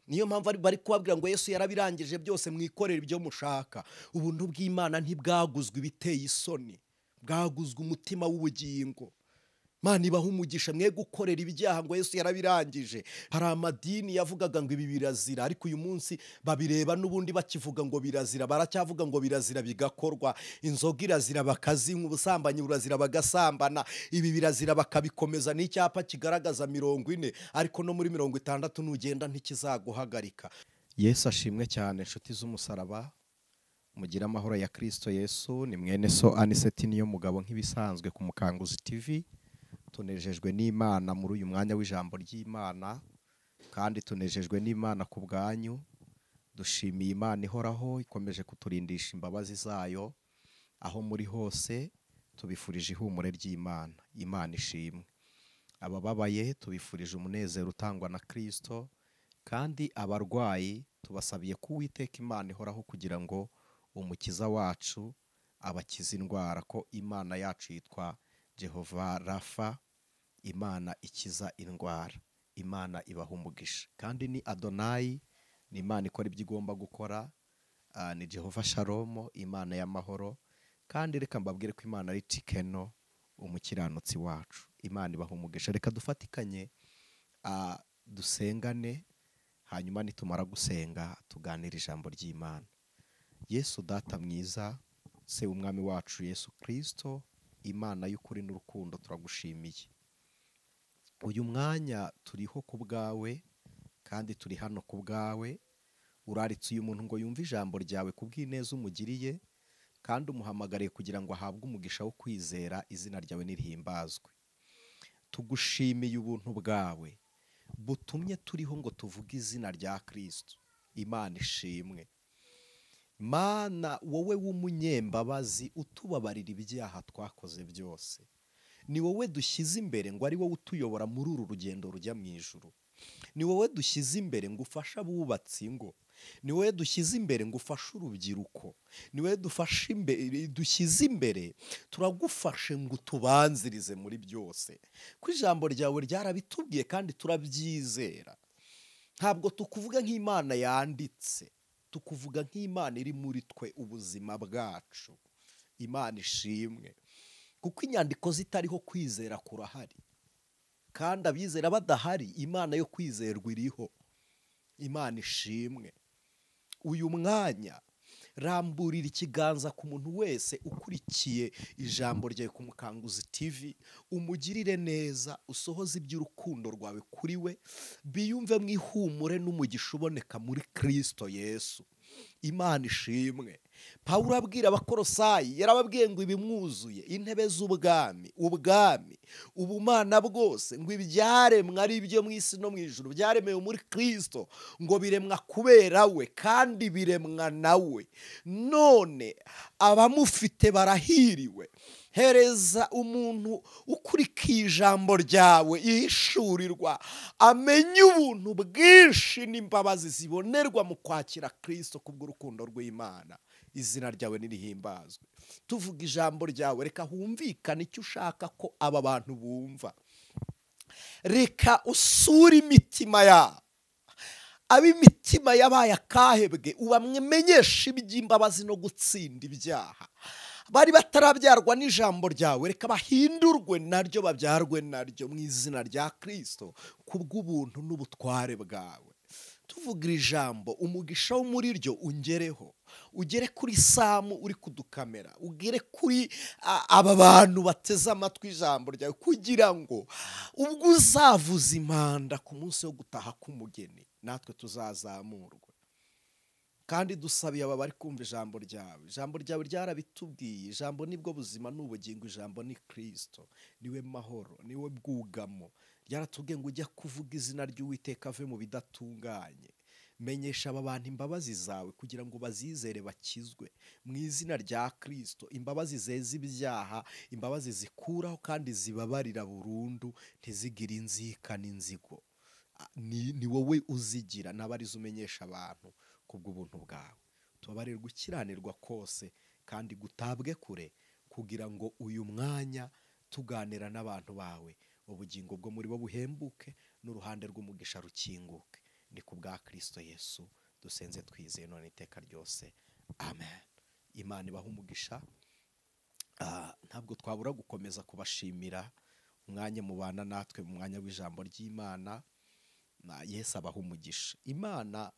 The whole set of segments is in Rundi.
Niyo mpamvu bari kubabwira ngo Yesu yarabirangije byose, mwikorera ibyo mushaka. Ubuntu bw'Imana ntibwaguzwe ibiteye isoni, bwaguzwe umutima w'ubugingo. Imana ibaha umugisha, mwe gukorera ibyaha ngo Yesu yarabirangije. Hari amadini yavugaga ngo ibi birazira, ariko uyu munsi babireba n'ubundi bakivuga ngo birazira, baracyavuga ngo birazira bigakorwa. Inzoga irazira bakazinywa, ubusambanyi burazira bagasambana, ibi birazira bakabikomeza. N'icyapa kigaragaza 40, ariko no muri 60 nugenda ntikizaguhagarika. Yesu ashimwe cyane, inshuti z'umusaraba, mugira amahoro ya Kristo Yesu. Ni mwene so Aniseti niyo mugabo nk'ibisanzwe ku Mukanguzi TV. Tunejejwe n'Imana muri uyu mwanya w'ijambo ry'Imana, kandi tunejejwe n'Imana ku bwanyu. Dushimiye Imana ihoraho ikomeje kuturindisha imbabazi zayo aho muri hose. Tubifurije ihumure ry'Imana. Imana ishimwe. Abababaye tubifurije umunezero utangwa na Kristo, kandi abarwayi tubasabiye ko Uwiteka Imana ihoraho kugira ngo umukiza wacu abakize indwara, ko Imana yacu yitwa Jehova Rafa, Imana ikiza indwara. Imana ibaha umugisha. Kandi ni Adonai, ni Imana ikora ibyo igomba gukora, ni Jehova Shalom, Imana y'amahoro. Kandi reka mbabwire ko Imana ari Tikeno, umukiranutsi wacu. Imana ibaha umugisha. Reka dufatikanye dusengane, hanyuma nitumara gusenga tuganire ijambo ry'Imana. Yesu data mwiza, se umwami wacu Yesu Kristo, Imana y'ukuri n'urukundo, turagushimiye. Uyu mwanya turiho ku bwawe, kandi turi hano ku bwawe. Uraritse uyu muntu ngo yumve ijambo ryawe ku bw'ineza umugiriye, kandi umuhamagariye kugira ngo ahabwe umugisha wo kwizera, izina ryawe nirihimbazwe. Tugushimiye ubuntu bwawe butumye turiho ngo tuvuge izina rya Kristo. Imana ishimwe. Mana wowe w'umunyembabazi utubabarira ibyaha twakoze byose, ni wowe dushyize imbere ngo ari wowe utuyobora muri uru rugendo rujya mu ijuru. Ni wowe dushyize imbere ngo ufashe abubatsi ingo, ni wowe dushyize imbere ngo ufashe urubyiruko, ni wowe dufashe imbere, dushyize imbere, turagufashe ngo utubanzirize muri byose. Ko ijambo ryawe ryarabitubwiye kandi turabyizera. Ntabwo tukuvuga nk'Imana yanditse, tukuvuga nk'Imana iri muri twe ubuzima bwacu. Imana ishimwe, kuko inyandiko zitariho kwizera kurahari, kandi abizera badahari Imana yo kwizerwa iriho. Imana ishimwe. Uyu mwanya ramburira ikiganza ku muntu wese ukurikiye ijambo ryawe ku Mukanguzi TV, umugirire neza, usohoze iby'urukundo rwawe kuri we, biyumve mu ihumure n'umugisha uboneka muri Kristo Yesu. Imana ishimwe. Pawulo abwira Abakorosayi, yarababwiye ngo ibimwuzuye, intebe z'ubwami, ubwami, ubumana bwose, ngo ibyaremwe ari ibyo mu isi no mu ijuru byaremewe muri Kristo, ngo biremwa kubera we kandi biremwa nawe. None abamufite barahiriwe. Hereza umuntu ukurikiye ijambo ryawe ihishurirwa, amenye ubuntu bwinshi n'imbabazi zibonerwa mu kwakira Kristo kubw'urukundo rw'Imana. Izina ryawe nirihimbazwe. Tuvuga ijambo ryawe, reka humvikane icyo ushaka ko aba bantu bumva. Reka usure imitima yabo, ab'imitima yabaye akahebwe, ubamenyeshe iby'imbabazi no gutsinda ibyaha. Bari batarabyarwa n'ijambo ryawe, reka bahindurwe naryo, babyarwe naryo mu izina rya Kristo kubw'ubuntu n'ubutware bwawe. Tuvuga ijambo, umugisha wo muri ryo ungereho, ugere kuri Samu uri kudukamera, ugere kuri aba bantu bateze amatwi ijambo ryawe, kugira ngo ubwo uzavuza impanda ku munsi wo gutaha k'umugeni natwe tuzazamurwe. Kandi dusabiye aba bari kumva ijambo ryawe. Ijambo ryawe ryarabitubwiye, ijambo nibwo buzima n'ubugingo, ijambo ni Kristo, niwe mahoro, niwe bwugamo. Ryaratubwiye ngo ujya kuvuga izina ry'Uwiteka ave mu bidatunganye. Menyesha aba bantu imbabazi zawe kugira ngo bazizere bakizwe mu izina rya Kristo. Imbabazi zeza ibyaha, imbabazi zikuraho kandi zibabarira burundu, ntizigire inzika n'inzigo. Ni wowe uzigira, n'abarizo umenyesha abantu kubw'ubuntu bwawe. Tubabarire gukiranirwa kose kandi gutabwe kure, kugira ngo uyu mwanya tuganira n'abantu bawe, ubugingo bwo muri bo buhembuke n'uruhande rw'umugisha rukinguke. Ni ku bwa Kristo Yesu dusenze twizeye none iteka ryose, amen. Imana ibahe umugisha. Ntabwo twabura gukomeza kubashimira umwanya mubana natwe mu mwanya w'ijambo ry'Imana. Yesu abahe umugisha. Imana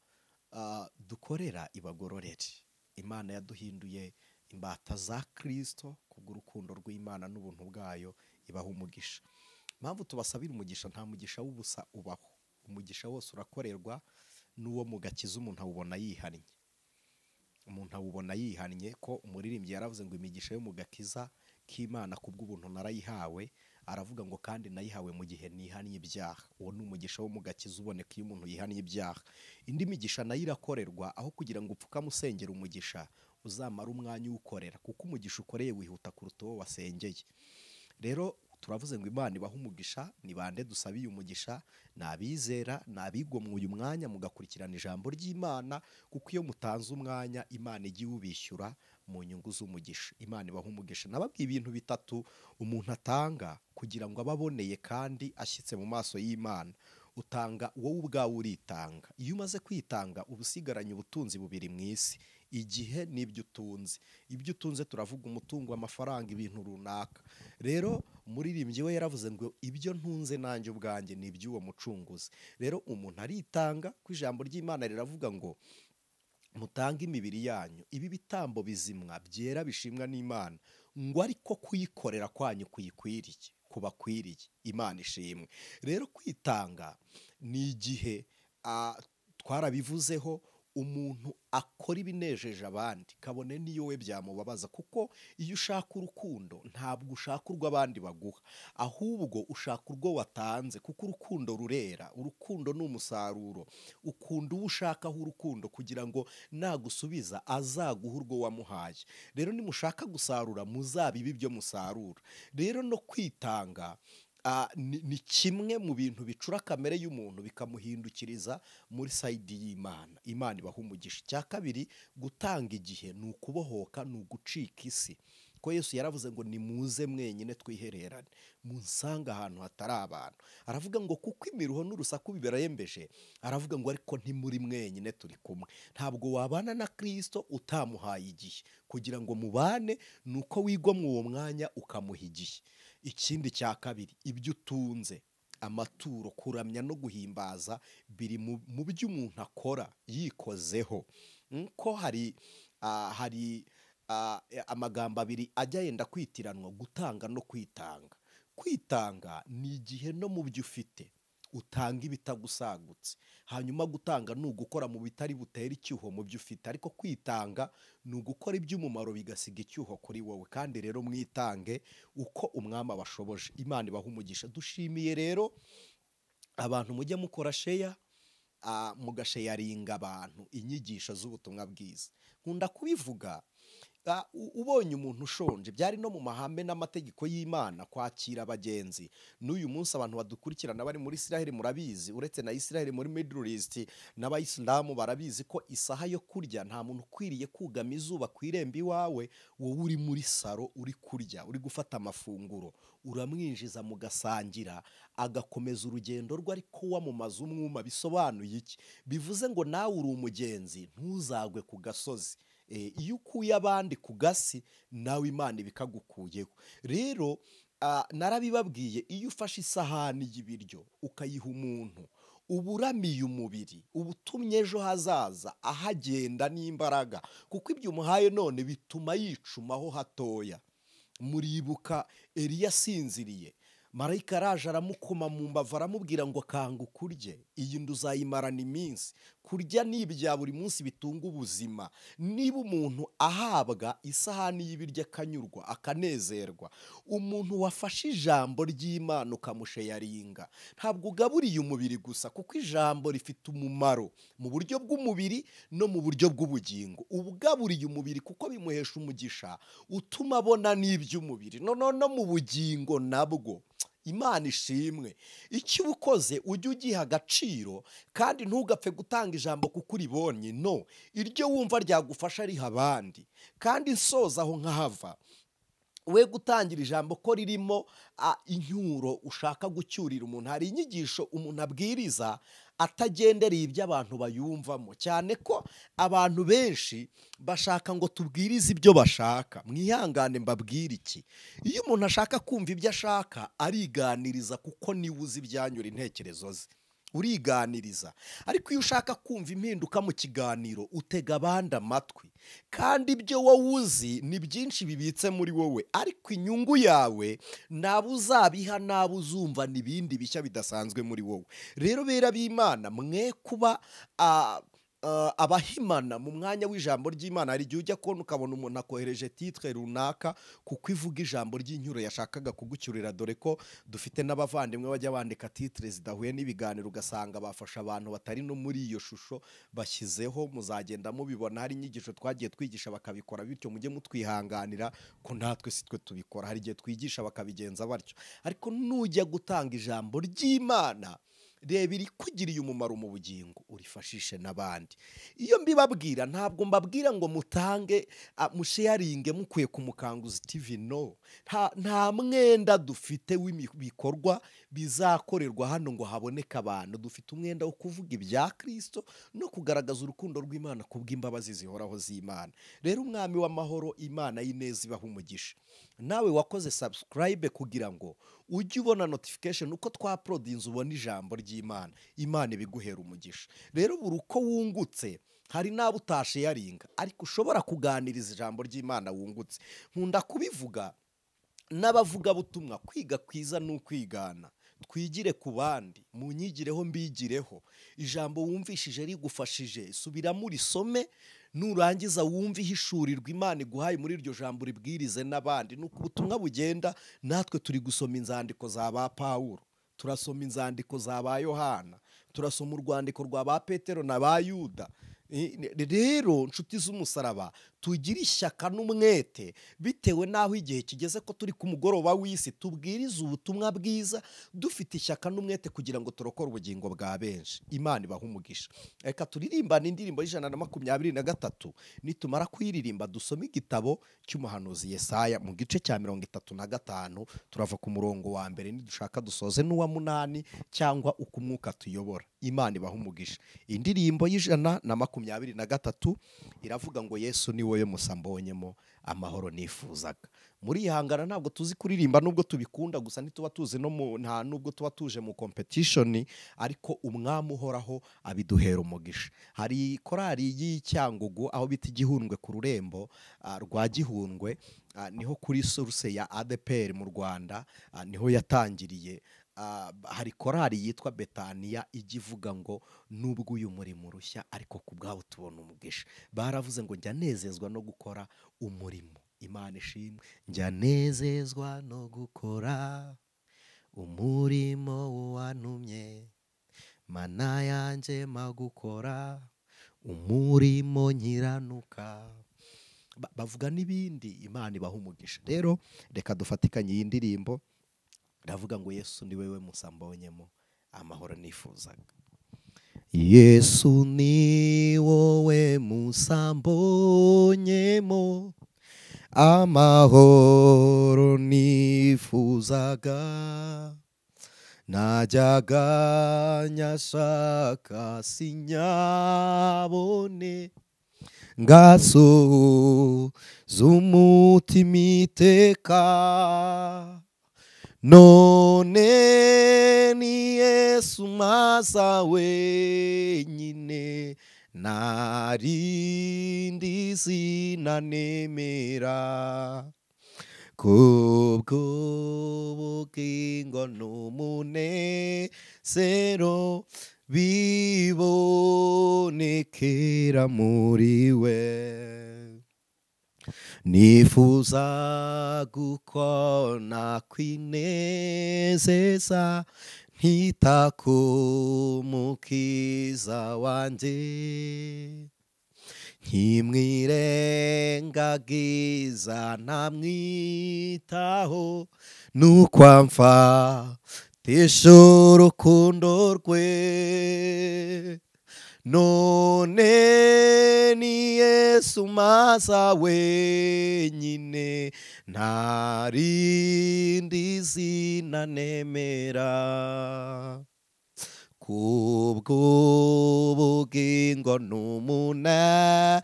dukorera ibagororere. Imana yaduhinduye imbata za Kristo kubw'urukundo rw'Imana n'ubuntu bwayo, ibaha umugisha. Impamvu tubasabira umugisha, nta mugisha w'ubusa ubaho. Umugisha wose urakorerwa, n'uwo mu gakiza umuntu awubona yihannye. Umuntu awubona yihannye, ko umuririmbyi yaravuze ngo imigisha yo mu gakiza k'Imana kubw'ubuntu narayihawe, aravuga ngo kandi nayihawe mu gihe nihannye ibyaha. Uwo ni umugisha wo mu gakiza uboneka iyo umuntu yihannye ibyaha. Indi migisha nayo irakorerwa, aho kugira ngo upfukame usengera umugisha, uzamara umwanya uwukorera, kuko umugisha ukoreye wihuta kuruta uwo wasengeye. Rero turavuze ngo Imana ibahe umugisha. Ni bande dusabiye umugisha? Ni abizera, ni abigomwe uyu mwanya mugakurikirana ijambo ry'Imana, kuko iyo mutanze umwanya Imana ijya iwubishyura mu nyungu z'umugisha. Imana ibahe umugisha. Nababwiye ibintu bitatu umuntu atanga kugira ngo ababoneye kandi ashyitse mu maso y'Imana. Utanga wowe ubwawe, uritanga. Iyo umaze kwitanga uba usigaranye ubutunzi bubiri mu isi, igihe n'ibyo utunze. Ibyo utunze turavuga umutungo, amafaranga, ibintu runaka. Rero umuririmbyi we yaravuze ngo ibyo ntunze nanjye ubwanjye ni iby'uwo mucunguzi. Rero umuntu aritanga, ku ijambo ry'Imana riravuga ngo mutange imibiri yanyu ibi bitambo bizimwa byera bishimwa n'Imana, ngo ariko kuyikorera kwanyu kuyikwiriye, kubakwiriye. Imana ishimwe. Rero kwitanga ni igihe twarabivuzeho, umuntu akora ibinejeje abandi kabone niyo we byamubabaza, kuko iyo ushaka urukundo ntabwo ushaka urwo abandi baguha, ahubwo ushaka urwo watanze, kuko urukundo rurera. Urukundo ni umusaruro. Ukunda uwo ushakaho urukundo kugira ngo nagusubiza azaguhe urwo wamuhaye. Rero nimushaka gusarura muzabibe ibyo musarura. Rero no kwitanga ni kimwe mu bintu bicura kamere y'umuntu bikamuhindukiriza muri sayidi y'Imana. Imana ibaha umugisha. Icya kabiri, gutanga igihe ni ukubohoka, ni ugucika isi. Ko Yesu yaravuze ngo nimuze mwenyine twihererane, munsanga ahantu hatari abantu. Aravuga ngo kuko imiruho n'urusaku bibarembeje, aravuga ngo ariko ntimuri mwenyine, turi kumwe. Ntabwo wabana na Kristo utamuhaye igihe. Kugira ngo mubane nuko wigomwa uwo mwanya ukamuha igihe. Ikindi cya kabiri, ibyo utunze, amaturo, kuramya no guhimbaza biri mu byo umuntu akora yikozeho. Ko hari amagambo abiri ajya yenda kwitiranwa, gutanga no kwitanga. Kwitanga ni igihe no mu byo ufite utanga ibitagusagutse, hanyuma gutanga ni ugukora mu bitari butere icyuho mu byo ufite, ariko kwitanga ni ugukora iby'umumaro bigasiga icyuho kuri wowe. Kandi rero mwitange uko umwami abashoboje. Imana ibahe umugisha. Dushimiye rero abantu mujya mukora sheya, mugasheyaringa abantu inyigisho z'ubutumwa bwiza. Nkunda kubivuga, ubonye umuntu ushonje, byari no mu mahame n'amategeko y'Imana kwakira abagenzi. N'uyu munsi abantu badukurikirana bari muri Israel murabizi, uretse na Israel muri Middle East n'abayisilamu barabizi ko isaha yo kurya nta muntu ukwiriye kugama izuba ku irembo iwawe, wowe uri muri saro uri kurya, uri gufata amafunguro, uramwinjiza mugasangira, agakomeza urugendo rwe ariko wamumaze umwuma. Bisobanuye iki? Bivuze ngo nawe uri umugenzi, ntuzagwe ku gasozi. Iyo ukuye abandi ku gasi nawe Imana ibikagukuyeho. Rero narabibabwiye, iyo ufashe isahani y'ibiryo ukayiha umuntu, uburamiye umubiri, ubutumye ejo hazaza ahagenda n'imbaraga, kuko ibyo umuhaye none bituma yicumaho hatoya. Muribuka Eliya asinziriye, marayika araje aramukoma mu mbavu aramubwira ngo kanguka urye, iyi nda uzayimarana iminsi. Kurya ni ibya buri munsi bitunga ubuzima. Niba umuntu ahabwa isahani y'ibiryo akanyurwa akanezerwa, umuntu wafashe ijambo ry'Imana ukamusheyaringa, ntabwo ugaburiye umubiri gusa, kuko ijambo rifite umumaro mu buryo bw'umubiri no mu buryo bw'ubugingo. Ubugaburiye umubiri kuko bimuhesha umugisha utuma abona n'iby'umubiri, no mu bugingo nabwo. Imana ishimwe. Icyo ukoze ujye ugiha agaciro, kandi ntugapfe gutanga ijambo kuko uribonye. No, iryo wumva ryagufasha riha abandi. Kandi nsoza aho nkahava, we gutangira ijambo ko ririmo incyuro ushaka gucyurira umuntu. Hari inyigisho umuntu abwiriza atagendereye ibyo abantu bayumvamo, cyane ko abantu benshi bashaka ngo tubwirize ibyo bashaka. Mwihangane mbabwire iki, iyo umuntu ashaka kumva ibyo ashaka ariganiriza, kuko niwe uzi ibyanyura intekerezo ze, uriganiriza. Ariko iyo ushaka kumva impinduka mu kiganiro utega abandi amatwi, kandi ibyo wowe uzi ni byinshi bibitse muri wowe, ariko inyungu yawe nabo uzabiha nabo uzumva n'ibindi bishya bidasanzwe muri wowe. Rero bera b'Imana, mwe kuba abahimana mu mwanya w'ijambo ry'Imana. Hari igihe ujya kubona ukabona umuntu akohereje titre runaka kuko ivuga ijambo ry'inyuro yashakaga kugucyurira, dore ko dufite n'abavandimwe bajya bandika titre zidahuye n'ibiganiro, ugasanga bafasha abantu batari no muri iyo shusho bashyizeho. Muzagenda mubibona, hari inyigisho twagiye twigisha bakabikora bityo, mujye mutwihanganira ko natwe si twe tubikora, hari igihe twigisha bakabigenza batyo. Ariko nujya gutanga ijambo ry'Imana, reba irikugiriye umumaro mu bugingo, urifashishe n'abandi. Iyo mbibabwira ntabwo mbabwira ngo mutange musharinge mukuye ku Mukanguzi TV, no. Nta mwenda dufite w'ibikorwa bizakorerwa hano ngo haboneke abantu. Dufite umwenda wo kuvuga ibya Kristo no kugaragaza urukundo rw'Imana kubw'imbabazi zihoraho z'Imana. Rero Umwami w'amahoro, Imana y'ineza ibaha umugisha. Nawe wakoze subscribe kugira ngo ujye ubona notification uko twa-uploadinze, ubona ijambo ry'Imana, Imana ibiguhera umugisha. Rero buri uko wungutse, hari n'abo utasharinga ariko ushobora kuganiriza ijambo ry'Imana wungutse. Nkunda kubivuga n'abavugabutumwa, kwiga kwiza ni ukwigana. Twigire ku bandi, munyigireho mbigireho. Ijambo wumvishije rigufashije, subiramo urisome, nurangiza wumve ihishurirwa Imana iguhaye muri iryo jambo uribwirize n'abandi. Nuko ubutumwa bugenda, natwe turi gusoma inzandiko za ba Pawulo, turasoma inzandiko za ba Yohana, turasoma urwandiko rwa ba Petero na ba Yuda. Rero nshuti z'umusaraba, tugire ishyaka n'umwete bitewe n'aho igihe kigeze, ko turi ku mugoroba w'isi, tubwirize ubutumwa bwiza dufite ishyaka n'umwete kugira ngo turokore ubugingo bwa benshi. Imana ibahe umugisha. Reka turirimbane indirimbo y'123, nitumara kuyiririmba dusome igitabo cy'umuhanuzi Yesaya mu gice cya 35, turava ku murongo wa mbere, nidushaka dusoze n'uwa 8 cyangwa uko umwuka tuyobora. Imana ibahe umugisha. Indirimbo y'123 iravuga ngo Yesu ni wowe musa mbonyemo amahoro nifuzaga. Muri ihangana ntabwo tuzi kuririmba nubwo tubikunda, gusa ntituba tuzi no nta nubwo tuba tuje mu competition, ariko Umwami uhoraho abiduhera umugisha. Hari korali y'Icyangugu aho bita Igihundwe ku rurembo rwa Gihundwe, niho kuri source ya ADPR mu Rwanda, niho yatangiriye. Hari korali yitwa Betania ijya ivuga ngo nubwo uyu murimo urushya ariko ku bwawo tubona umugisha. Baravuze ngo njya nezezwa no gukora umurimo. Imana ishimwe. Njya nezezwa no gukora umurimo wantumye, Mana yanjye magukora umurimo nkiranuka. Bavuga n'ibindi. Imana ibaha umugisha. Rero reka dufatikanye iyi ndirimbo ndavuga ngo Yesu ni wewe musa mbonyemo amahoro nifuzaga. Yesu ni wowe musa mbonyemo amahoro nifuzaga, najyaga nyashaka sinyabone, ngasuhuza umutima iteka. None ni Yesu maza wenyine, narindi zina nemera, kubw'ubugingo n'umunezero bibonekera muri we. Nifuza gukona kwinezeza, ntita ku mukiza wanjye, nkimwirengagiza ntamwitaho, nuko amfatisha urukundo rwe. None ni Yesu maza wenyine, nta rindi zina nemera, Kubw'ubugingo n'umunezero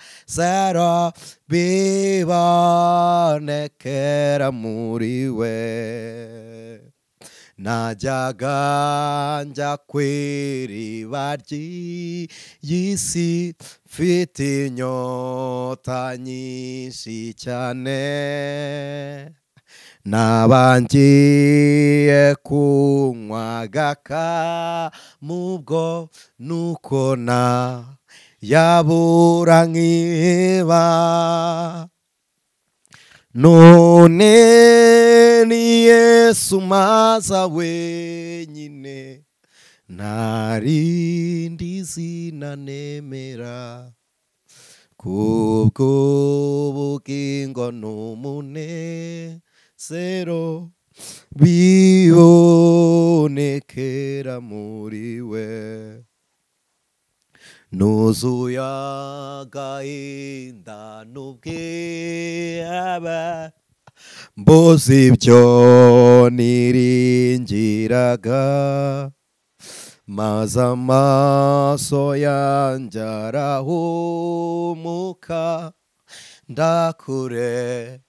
bibonekera muri we. Najyaga njya ku iriba ry'isi mfite inyota nyinshi cyane, nabangiye kunywa agakamubwo nuko na yabura nkiba. None ni Yesu maza wenyine, nta rindi zina nemera, kubw'ubugingo n'umunezero bibonekera muri we. Nuzuye agahinda n'ubwihebe, mbuze ibyo niringiraga, maze amaso yanjye arahumuka, ndakureba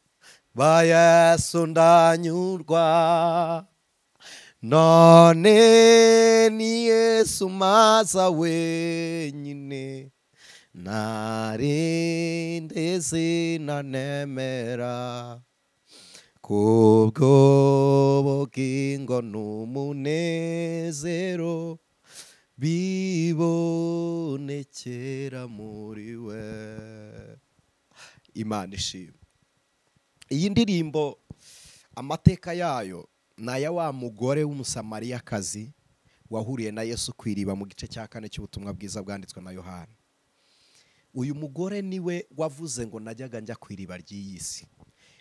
Yesu ndanyurwa. None ni Yesu maza wenyine, nta rindi zina nemera, kubw'ubugingo n'umunezero bibonekera muri we. Imana ishimwe. Iyi ndirimbo amateka yayo naya wa mugore w'umusamariyakazi wahuriye na Yesu ku iriba mu gice cya 4 cy'ubutumwa bwiza bwanditswe na Yohana. Uyu mugore niwe wavuze ngo najyaga njya ku iriba ry'iyi si.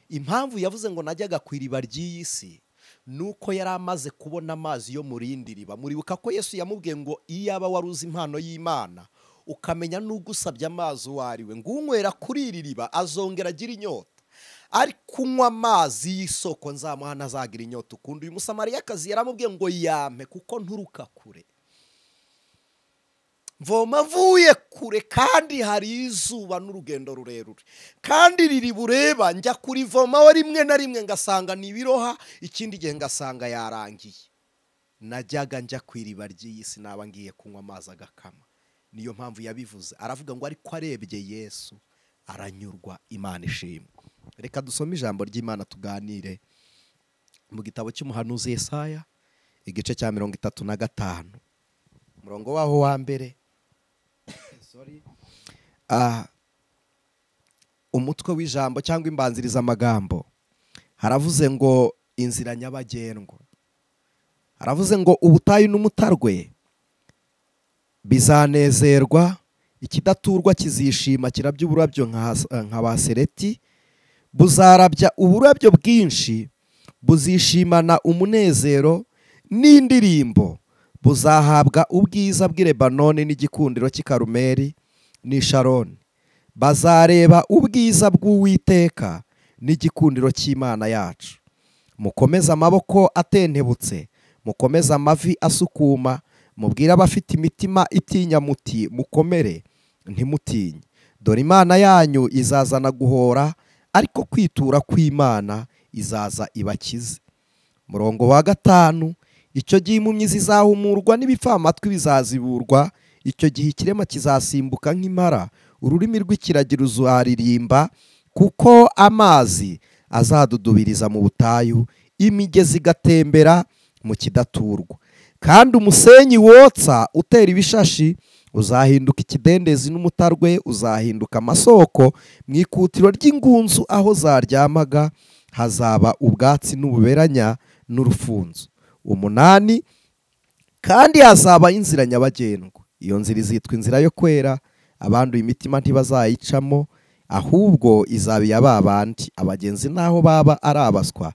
Impamvu yavuze ngo najyaga ku iriba ry'iyi si nuko yari amaze kubona amazi yo mu rindi riba. Muribuka ko Yesu yamubwiye ngo iyaba waruzi impano y'Imana ukamenya n'ugusabye amazi wariwe, ngo unywera kuri iri riba azongera agira inyota, ari kunywa amazi y'isoko nzamuha ntazagira inyota ukundi. Uyu musamariyakazi yaramubwiye ngo yampe kuko nturuka kure, mvoma mvuye kure, kandi hari izuba n'urugendo rurerure, kandi riri bureba njya kurivomaho rimwe na rimwe ngasanga ni ibiroha, ikindi gihe ngasanga yarangiye. Najyaga njya ku iriba ry'iyi si naba ngiye kunywa amazi agakama. Niyo mpamvu yabivuze, aravuga ngo ariko arebye Yesu aranyurwa. Imana ishimwe. Reka dusome ijambo ry'Imana tuganire mu gitabo cy'umuhanuzi Yesaya igice cya 35 umurongo waho wa mbere. Umutwe w'ijambo cyangwa imbanziriza amagambo haravuze ngo inzira nyabagendwa. Haravuze ngo ubutayu n'umutarwe bizanezerwa, ikidaturwa kizishima kirabya uburabyo nka basereti, buzarabya uburabyo bwinshi, buzishimana umunezero n'indirimbo, buzahabwa ubwiza bw'i Lebanoni n'igikundiro cy'i Karumeli n'i Sharoni. Bazareba ubwiza bw'Uwiteka n'igikundiro cy'Imana yacu. Mukomeze amaboko atentebutse, mukomeze amavi asukuma, mubwire abafite imitima itinya muti mukomere ntimutinye. Dore Imana yanyu izazana guhora, ariko kwitura kw'Imana izaza ibakize. Murongo wa 5, icyo gihe impumyi zizahumurwa n'ibipfamatwi bizaziburwa, icyo gihe ikirema kizasimbuka nk'impara, ururimi rw'ikiragi ruzaririmba, kuko amazi azadudubiriza mu butayu, imigezi igatembera mu kidaturwa. Kandi umusenyi wotsa utera ibishashi uzahinduka ikidendezi, n'umutarwe uzahinduka amasoko. Mu ikutiro ry'ingunzu aho zaryamaga hazaba ubwatsi n'ububeranya n'urufunzo. 8, kandi hazaba inzira nyabagendwa. Iyo nzira izitwa inzira yo kwera, abanduye imitima ntibazayicamo, ahubwo izaba iya babandi. Abagenzi naho baba ari abaswa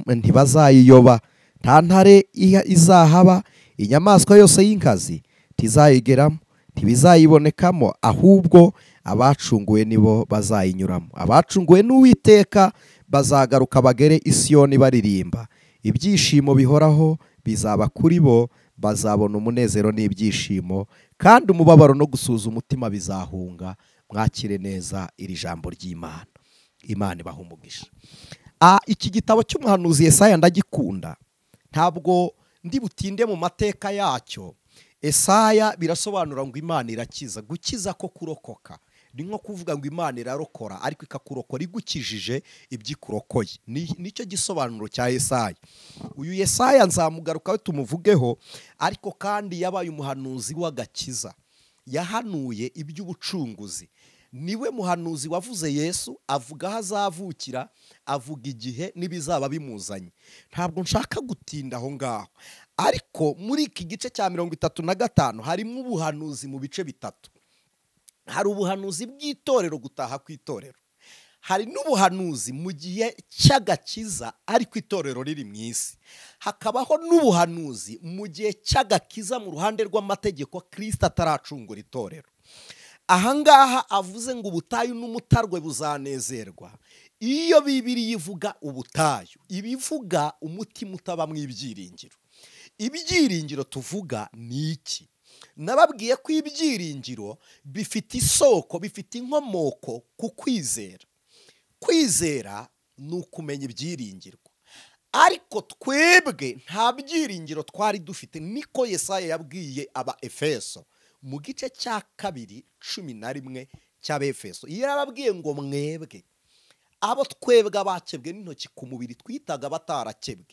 ntibazayiyoba. Nta ntare izahaba, inyamaswa yose y'inkazi ntizayigeramo, ntibizayibonekamo, ahubwo abacunguwe nibo bazayinyuramo. Abacunguwe n'Uwiteka bazagaruka bagere i Siyoni baririmba. Ibyishimo bihoraho bizaba kuri bo, Bazabona umunezero n'ibyishimo, kandi umubabaro no gusuza umutima bizahunga. Mwakire neza iri jambo ry'Imana. Imana ibahe umugisha. Iki gitabo cy'umuhanuzi Yesaya ndagikunda, ntabwo ndi butinde mu mateka yacyo. Esaya birasobanura ngo Imana irakiza. Gukiza ko kurokoka ni nko kuvuga ngo Imana irarokora, ariko ikakurokora igukijije ibyikurokoye. Nicyo gisobanuro cya Yesaya. Uyu Yesaya nzamugarukaho tumuvugeho, ariko kandi yabaye umuhanuzi w'agakiza, yahanuye iby'ubucunguzi. Niwe muhanuzi wavuze Yesu, avuga aho azavukira, avuga igihe n'ibizaba bimuzanye. Ntabwo nshaka gutinda aho ngaho, ariko muri iki gice cya 35 harimo ubuhanuzi mu bice bitatu. Hari ubuhanuzi bw'itorero, gutaha kw'itorero. Hari n'ubuhanuzi mu gihe cy'agakiza ariko itorero riri mu isi. Hakabaho n'ubuhanuzi mu gihe cy'agakiza mu ruhande rw'amategeko, Kristo ataracungura itorero. Ahangaha avuze ngo ubutayu n'umutarwe buzanezerwa. Iyo Bibiliya ivuga ubutayu, ibivuga umutima utaba mu ibyiringiro. Ibyiringiro tuvuga ni iki? Nababwiye ko ibyiringiro bifite isoko, bifite inkomoko ku kwizera. Kwizera ni ukumenya ibyiringirwa, ariko twebwe nta byiringiro twari dufite. Niko Yesaya yabwiye aba Efeso mu gice cya 2:11 cy'Abefeso. Yarababwiye ngo mwebwe abo twebwe abakebwe n'intoki ku mubiri twitaga batarakebwe,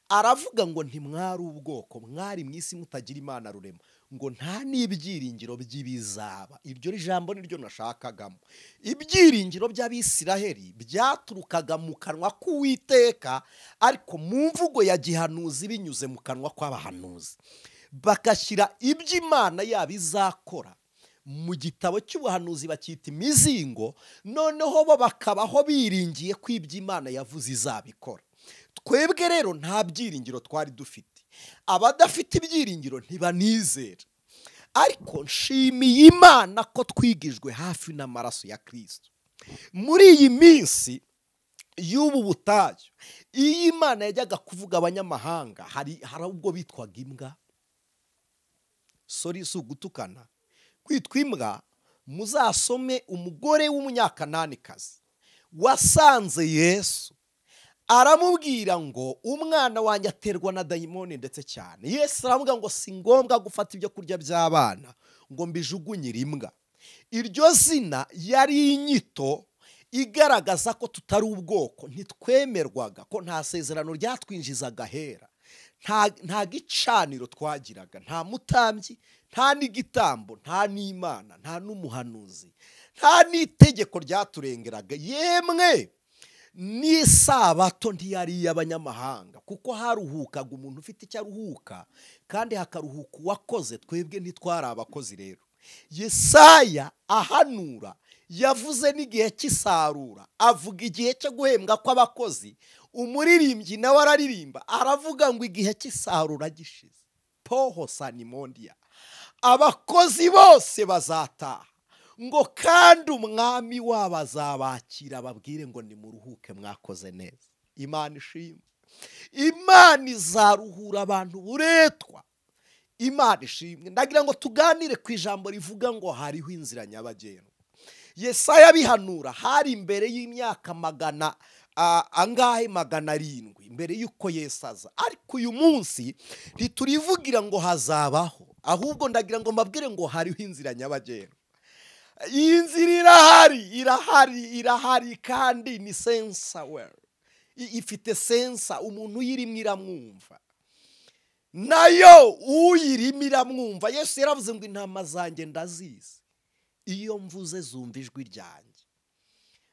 aravuga ngo ntimwari ubwoko, mwari mu isi mutagira Imana rurema, ngo nta n'ibyiringiro by'ibizaba. Iryo jambo niryo nashakagamo. Ibyiringiro by'Abisiraheli byaturukaga mu kanwa k'Uwiteka, ariko mu mvugo ya gihanuzi binyuze mu kanwa kw'abahanuzi, bagashyira iby'Imana yabo izakora mu gitabo cy'ubuhanuzi bakita imizingo, noneho bo bakabaho biringiye ko iby'Imana yavuze izabikora. Twebwe rero nta byiringiro twari dufite. Abadafite ibyiringiro ntibanizera. Ariko nshimiye Imana ko twigijwe hafi n'amaraso ya Kristo. Muri iyi minsi y'ubu butayu, iyi Imana yajyaga kuvuga abanyamahanga, hari ubwo bitwaga imbwa. Sorry, si ugutukana. Kwitwa imbwa, muzasome umugore w'umunyakananikazi wasanze Yesu, aramubwira ngo umwana wanjye aterwa na dayimoni ndetse cyane. Yesu aramubwira ngo si ngombwa gufata ibyo kurya by'abana ngo mbijugunyire imbwa. Iryo zina yari inyito igaragaza ko tutari ubwoko, ntitwemerwaga, ko nta sezerano ryatwinjizaga ahera, nta gicaniro twagiraga, nta mutambyi, nta n'igitambo, nta n'Imana, nta n'umuhanuzi, nta n'itegeko ryaturengeraga. Yemwe n'isabato ntiyari iy'abanyamahanga, kuko haruhukaga umuntu ufite icyo aruhuka, kandi hakaruhuka uwakoze. Twebwe ntitwari abakozi. Rero Yesaya ahanura yavuze n'igihe cy'isarura, avuga igihe cyo guhembwa kw'abakozi. Umuririmbyi nawe araririmba aravuga ngo igihe cy'isarura gishize, poho sanimondia, abakozi bose bazataha, ngo kandi umwami wabo azabakira babwire ngo nimuruhuke mwakoze neza. Imana ishimwe. Imana izaruhura abantu buretwa. Imana ishimwe. Ndagira ngo tuganire ku ijambo rivuga ngo hariho inzira nyabagendwa. Yesaya bihanura hari imbere y'imyaka magana angahe, 700 mbere y'uko Yesu aza. Ariko uyu munsi ntiturivugira ngo hazabaho, ahubwo ndagira ngo mbabwire ngo hariho inzira nyabagendwa. Iyi nzira irahari, irahari, irahari, kandi ni sensawell, ifite sensa, umuntu uyirimo iramwumva, nayo uyirimo iramwumva. Yesu yaravuze ngo intama zanjye ndazizi, iyo mvuze zumva ijwi ryanjye,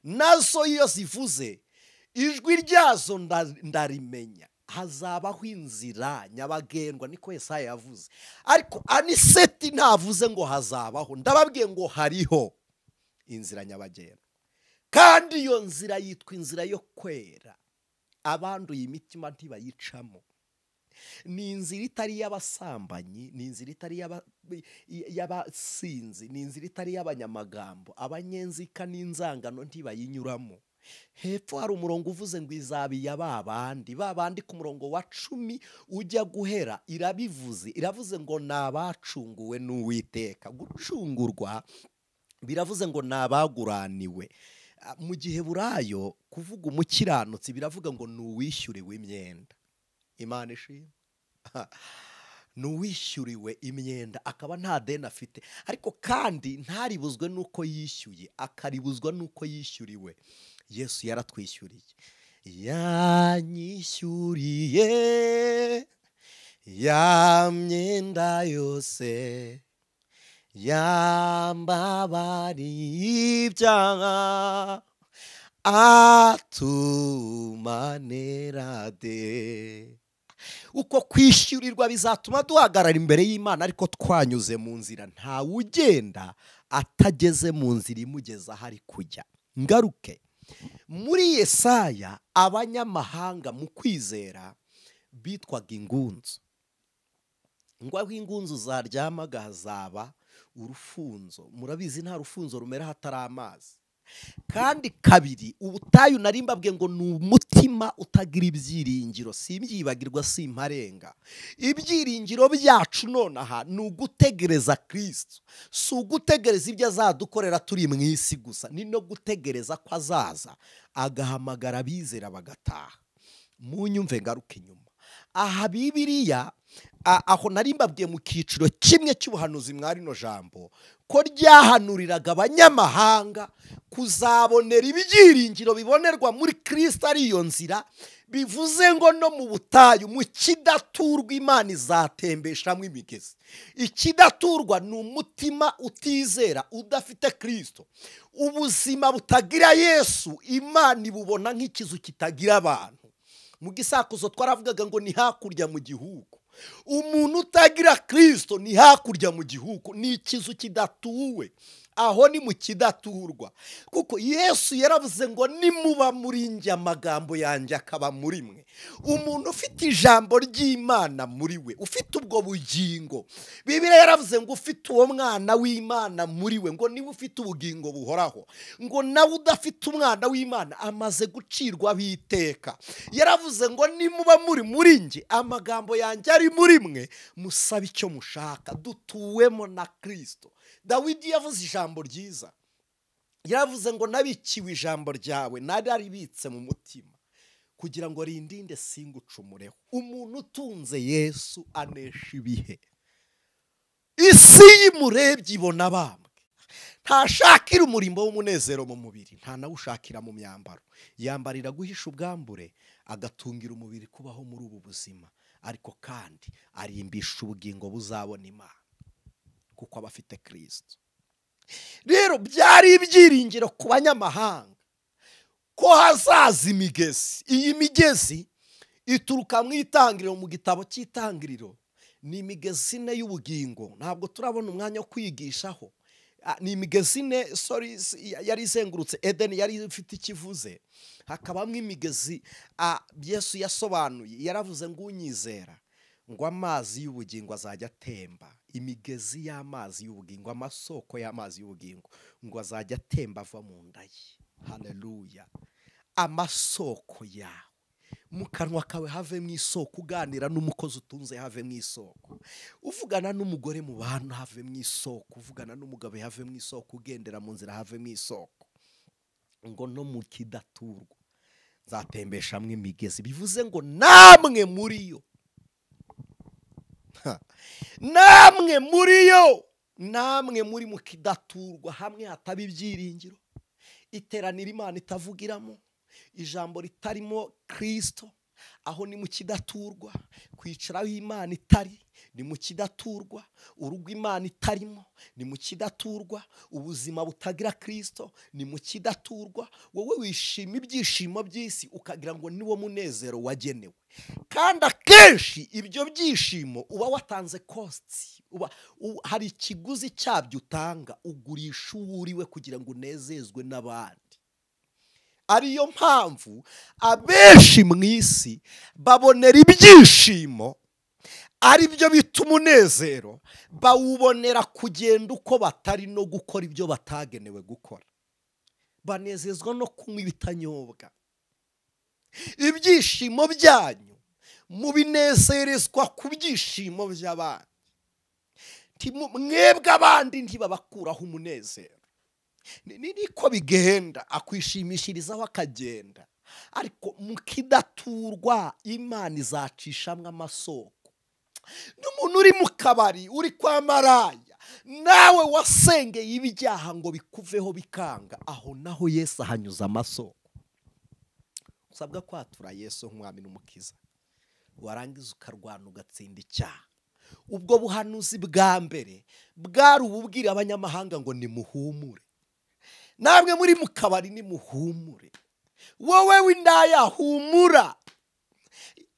nazo iyo zivuze ijwi ryazo ndarimenya. Hazabaho inzira nyabagendwa, niko Yesaya yavuze. Ariko Aniseti ntavuze ngo hazabaho, ndababwiye ngo hariho inzira nyabagendwa, kandi iyo nzira yitwa inzira yo kwera. Abanduye imitima ntibayicamo. Ni inzira itari y'abasambanyi, ni inzira itari y'abasinzi, ni inzira itari y'abanyamagambo. Abanyenzika n'inzangano ntibayinyuramo. Hepfo hari umurongo uvuze ngo izaba iya babandi, babandi ku murongo wa 10 ujya guhera irabivuze, iravuze ngo nabacunguwe n'Uwiteka. Gucungurwa biravuze ngo nabaguraniwe. Mu gihe burayo kuvuga umukiranutsi biravuga ngo nuwishyuriwe imyenda. Imana ishimwe. Nuwishyuriwe imyenda akaba nta deni afite, ariko kandi ntaribuzwe nuko yishyuye, akaribuzwa nuko yishyuriwe. Yesu yaratwishyuriye, yanyishyuriye ya myenda yose, yambabariye ibyaha, atumanera de. Uko kwishyurirwa bizatuma duhagarara imbere y'Imana ariko twanyuze mu nzira. Nta ugenda atageze mu nzira imugeza hari kujya. Ngaruke muri Yesaya, abanyamahanga mu kwizera bitwaga ingunzu. Ngo aho ingunzu zaryamaga hazaba urufunzo. Murabizi nta rufunzo rumera hatari amazi. Kandi kabiri, ubutayu nari mbabwiye ngo ni umutima utagira ibyiringiro, simbyibagirwa simparenga. Ibyiringiro byacu nonaha ni ugutegereza Kristo, si ugutegereza ibyo azadukorera turi mu isi gusa, ni no gutegereza ko azaza agahamagara abizera bagataha. Munyumve ngaruke inyuma aha Bibiliya, aho nari mbabwiye mu kiciro kimwe cy'ubuhanuzi mwari no jambo ko ryahanuriraga abanyamahanga kuzabonera ibyiringiro bibonerwa muri Kristo, ari iyo nzira. Bivuze ngo no mu butayu, mu kidaturwa, Imana izatembeshamo imigezi. Ikidaturwa ni umutima utizera, udafite Kristo. Ubuzima butagira Yesu Imana ibubona nk'ikizu kitagira abantu. Mu gisakuzo twaravugaga ngo ni hakurya mu gihugu. Umuntu utagira Kristo ni hakurya mu gihugu, ni ikizu kidatuwe. Aho ni mu kidaturwa, kuko Yesu yaravuze ngo nimuba muri njye amagambo yanjye akaba muri mwe. Umuntu ufite ijambo ry'Imana muri we, ufite ubwo bugingo, Bibiliya yaravuze ngo ufite uwo mwana w'Imana muri we, ngo niba ufite ubugingo buhoraho, ngo nawe udafite umwana w'Imana amaze gucirwa biteka. Yaravuze ngo nimuba muri njye amagambo yanjye ari muri mwe, musabe icyo mushaka. Dutuwemo na Kristo. Dawidi yavuze ijambo ryiza, yaravuze ngo nabikiwe ijambo ryawe, nararibitse mu mutima kugira ngo rindinde singucumureho. Umuntu utunze Yesu anesha ibihe. Isi yimurebye ibona bambwe. Ntashakira umurimbo w'umunezero mu mubiri, nta nawushakira mu myambaro. Yambarira guhisha ubwambure, agatungira umubiri kubaho muri ubu buzima, ariko kandi arimbisha ubugingo buzabona Imana, kuko aba afite Kristo. Rero byari ibyiringiro ku banyamahanga ko hazaza imigezi. Iyi migezi ituruka mu itangiriro, mu gitabo cy'itangiriro. Ni imigezi ine y'ubugingo, ntabwo turabona umwanya wo kwigishaho. Ni imigezi ine, sorry, yari izengurutse Edeni, yari ifite ikivuze. Hakabamo imigezi Yesu yasobanuye, yaravuze ngo unyizera ngo amazi y'ubugingo azajya atemba. Imigezi y'amazi y'ubugingo, amasoko y'amazi y'ubugingo ngo azajya atemba ava mu nda ye. Haleluya. Amasoko yawe, mu kanwa kawe have mu isoko, uganira n'umukozi utunze have mu isoko, uvugana n'umugore mu bantu have mu isoko, uvugana n'umugabo have mu isoko, ugendera mu nzira have mu isoko. Ngo no mu kidaturwa nzatembeshamwe imigezi. Bivuze ngo namwe muri yo, namwe muri yo, namwe muri mu kidaturwa, hamwe hataba ibyiringiro, iteranira Imana itavugiramo, ijambo ritarimo Kristo, aho ni mu kidaturwa. Kwicaraho Imana itari, ni mu kidaturwa. Urugo Imana itarimo, ni mu kidaturwa. Ubuzima butagira Kristo, ni mu kidaturwa. Wowe wishima ibyishimo by'isi ukagira ngo niwo munezero wagenewe, kandi akenshi ibyo byishimo uba watanze cost, uba hari ikiguzi cyabyo utanga, ugurisha uwuriwe kugira ngo unezezwe n'abandi. Ariyo mpamvu abenshi mu isi babonera ibyishimo, ari byo bita umunezero, bawubonera kugenda uko batari no gukora ibyo batagenewe gukora. Banezezwa no kunywa ibitanyobwa. Ibyishimo byanyu mubinezerezwa ku byishimo by'abandi. Mwebwe abandi ntibabakuraho umunezero. Niko bigenda, akwishimishirizaho akagenda. Ariko mukidaturwa Imana izacishamwe amasoko. N'umuntu uri mu kabari, uri kwa maraya, nawe wasengeye ibyaha ngo bikuveho bikanga, aho naho Yesu ahanyuza amasoko. Usabwa kwatura Yesu nk'umwami n'umukiza, warangiza ukarwana ugatsinda icyaha. Ubwo buhanuzi bwa mbere bwari ububwira abanyamahanga ngo nimuhumure. Namwe muri mu kabari nimuhumure. Wowe w'indaya humura.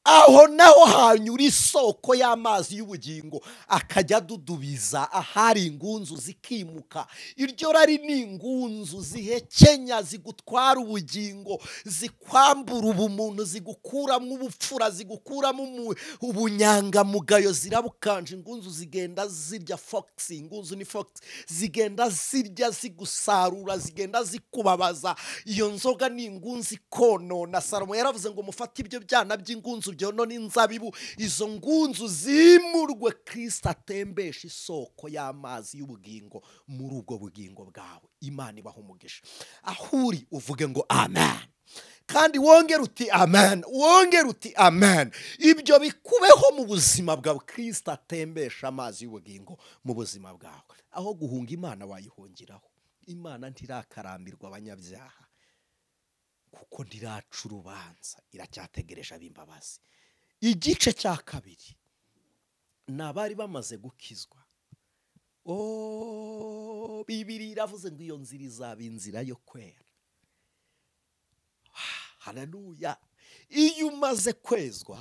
Aho naho hanyura isoko y'amazi y'ubugingo akajya adudubiza ahari ingunzu zikimuka. Iryo rari ni ingunzu zihekenya, zigutwara ubugingo, zikwambura ubumuntu, zigukuramo ubupfura, zigukuramo ubunyangamugayo, zirabukanje. Ingunzu zigenda zirya fox, ingunzu ni fox, zigenda zirya zigusarura, zigenda zikubabaza. Iyo nzoga ni ingunzu ikonona. Salomo yaravuze ngo mufate ibyo byana by'ingunzu byonona inzabibu, izo ngunzu zimurwe, Kristo atembesha isoko y'amazi y'ubugingo muri ubwo bugingo bwawe. Imana ibaha umugisha. Aho uri uvuge ngo amen, kandi wongere uti amen, wongere uti amen. Ibyo bikubeho mu buzima bwawe. Kristo atembesha amazi y'ubugingo mu buzima bwawe. Aho guhunga Imana wayihungiraho. Imana ntirakarambirwa abanyabyaha, kuko ntiraca urubanza, iracyategereje ab'imbabazi. Igice cya kabiri ni abari bamaze gukizwa. Bibiri iravuze ngo iyo nzira izaba inzira yo kwera. Haleluya! Iyo umaze kwezwa,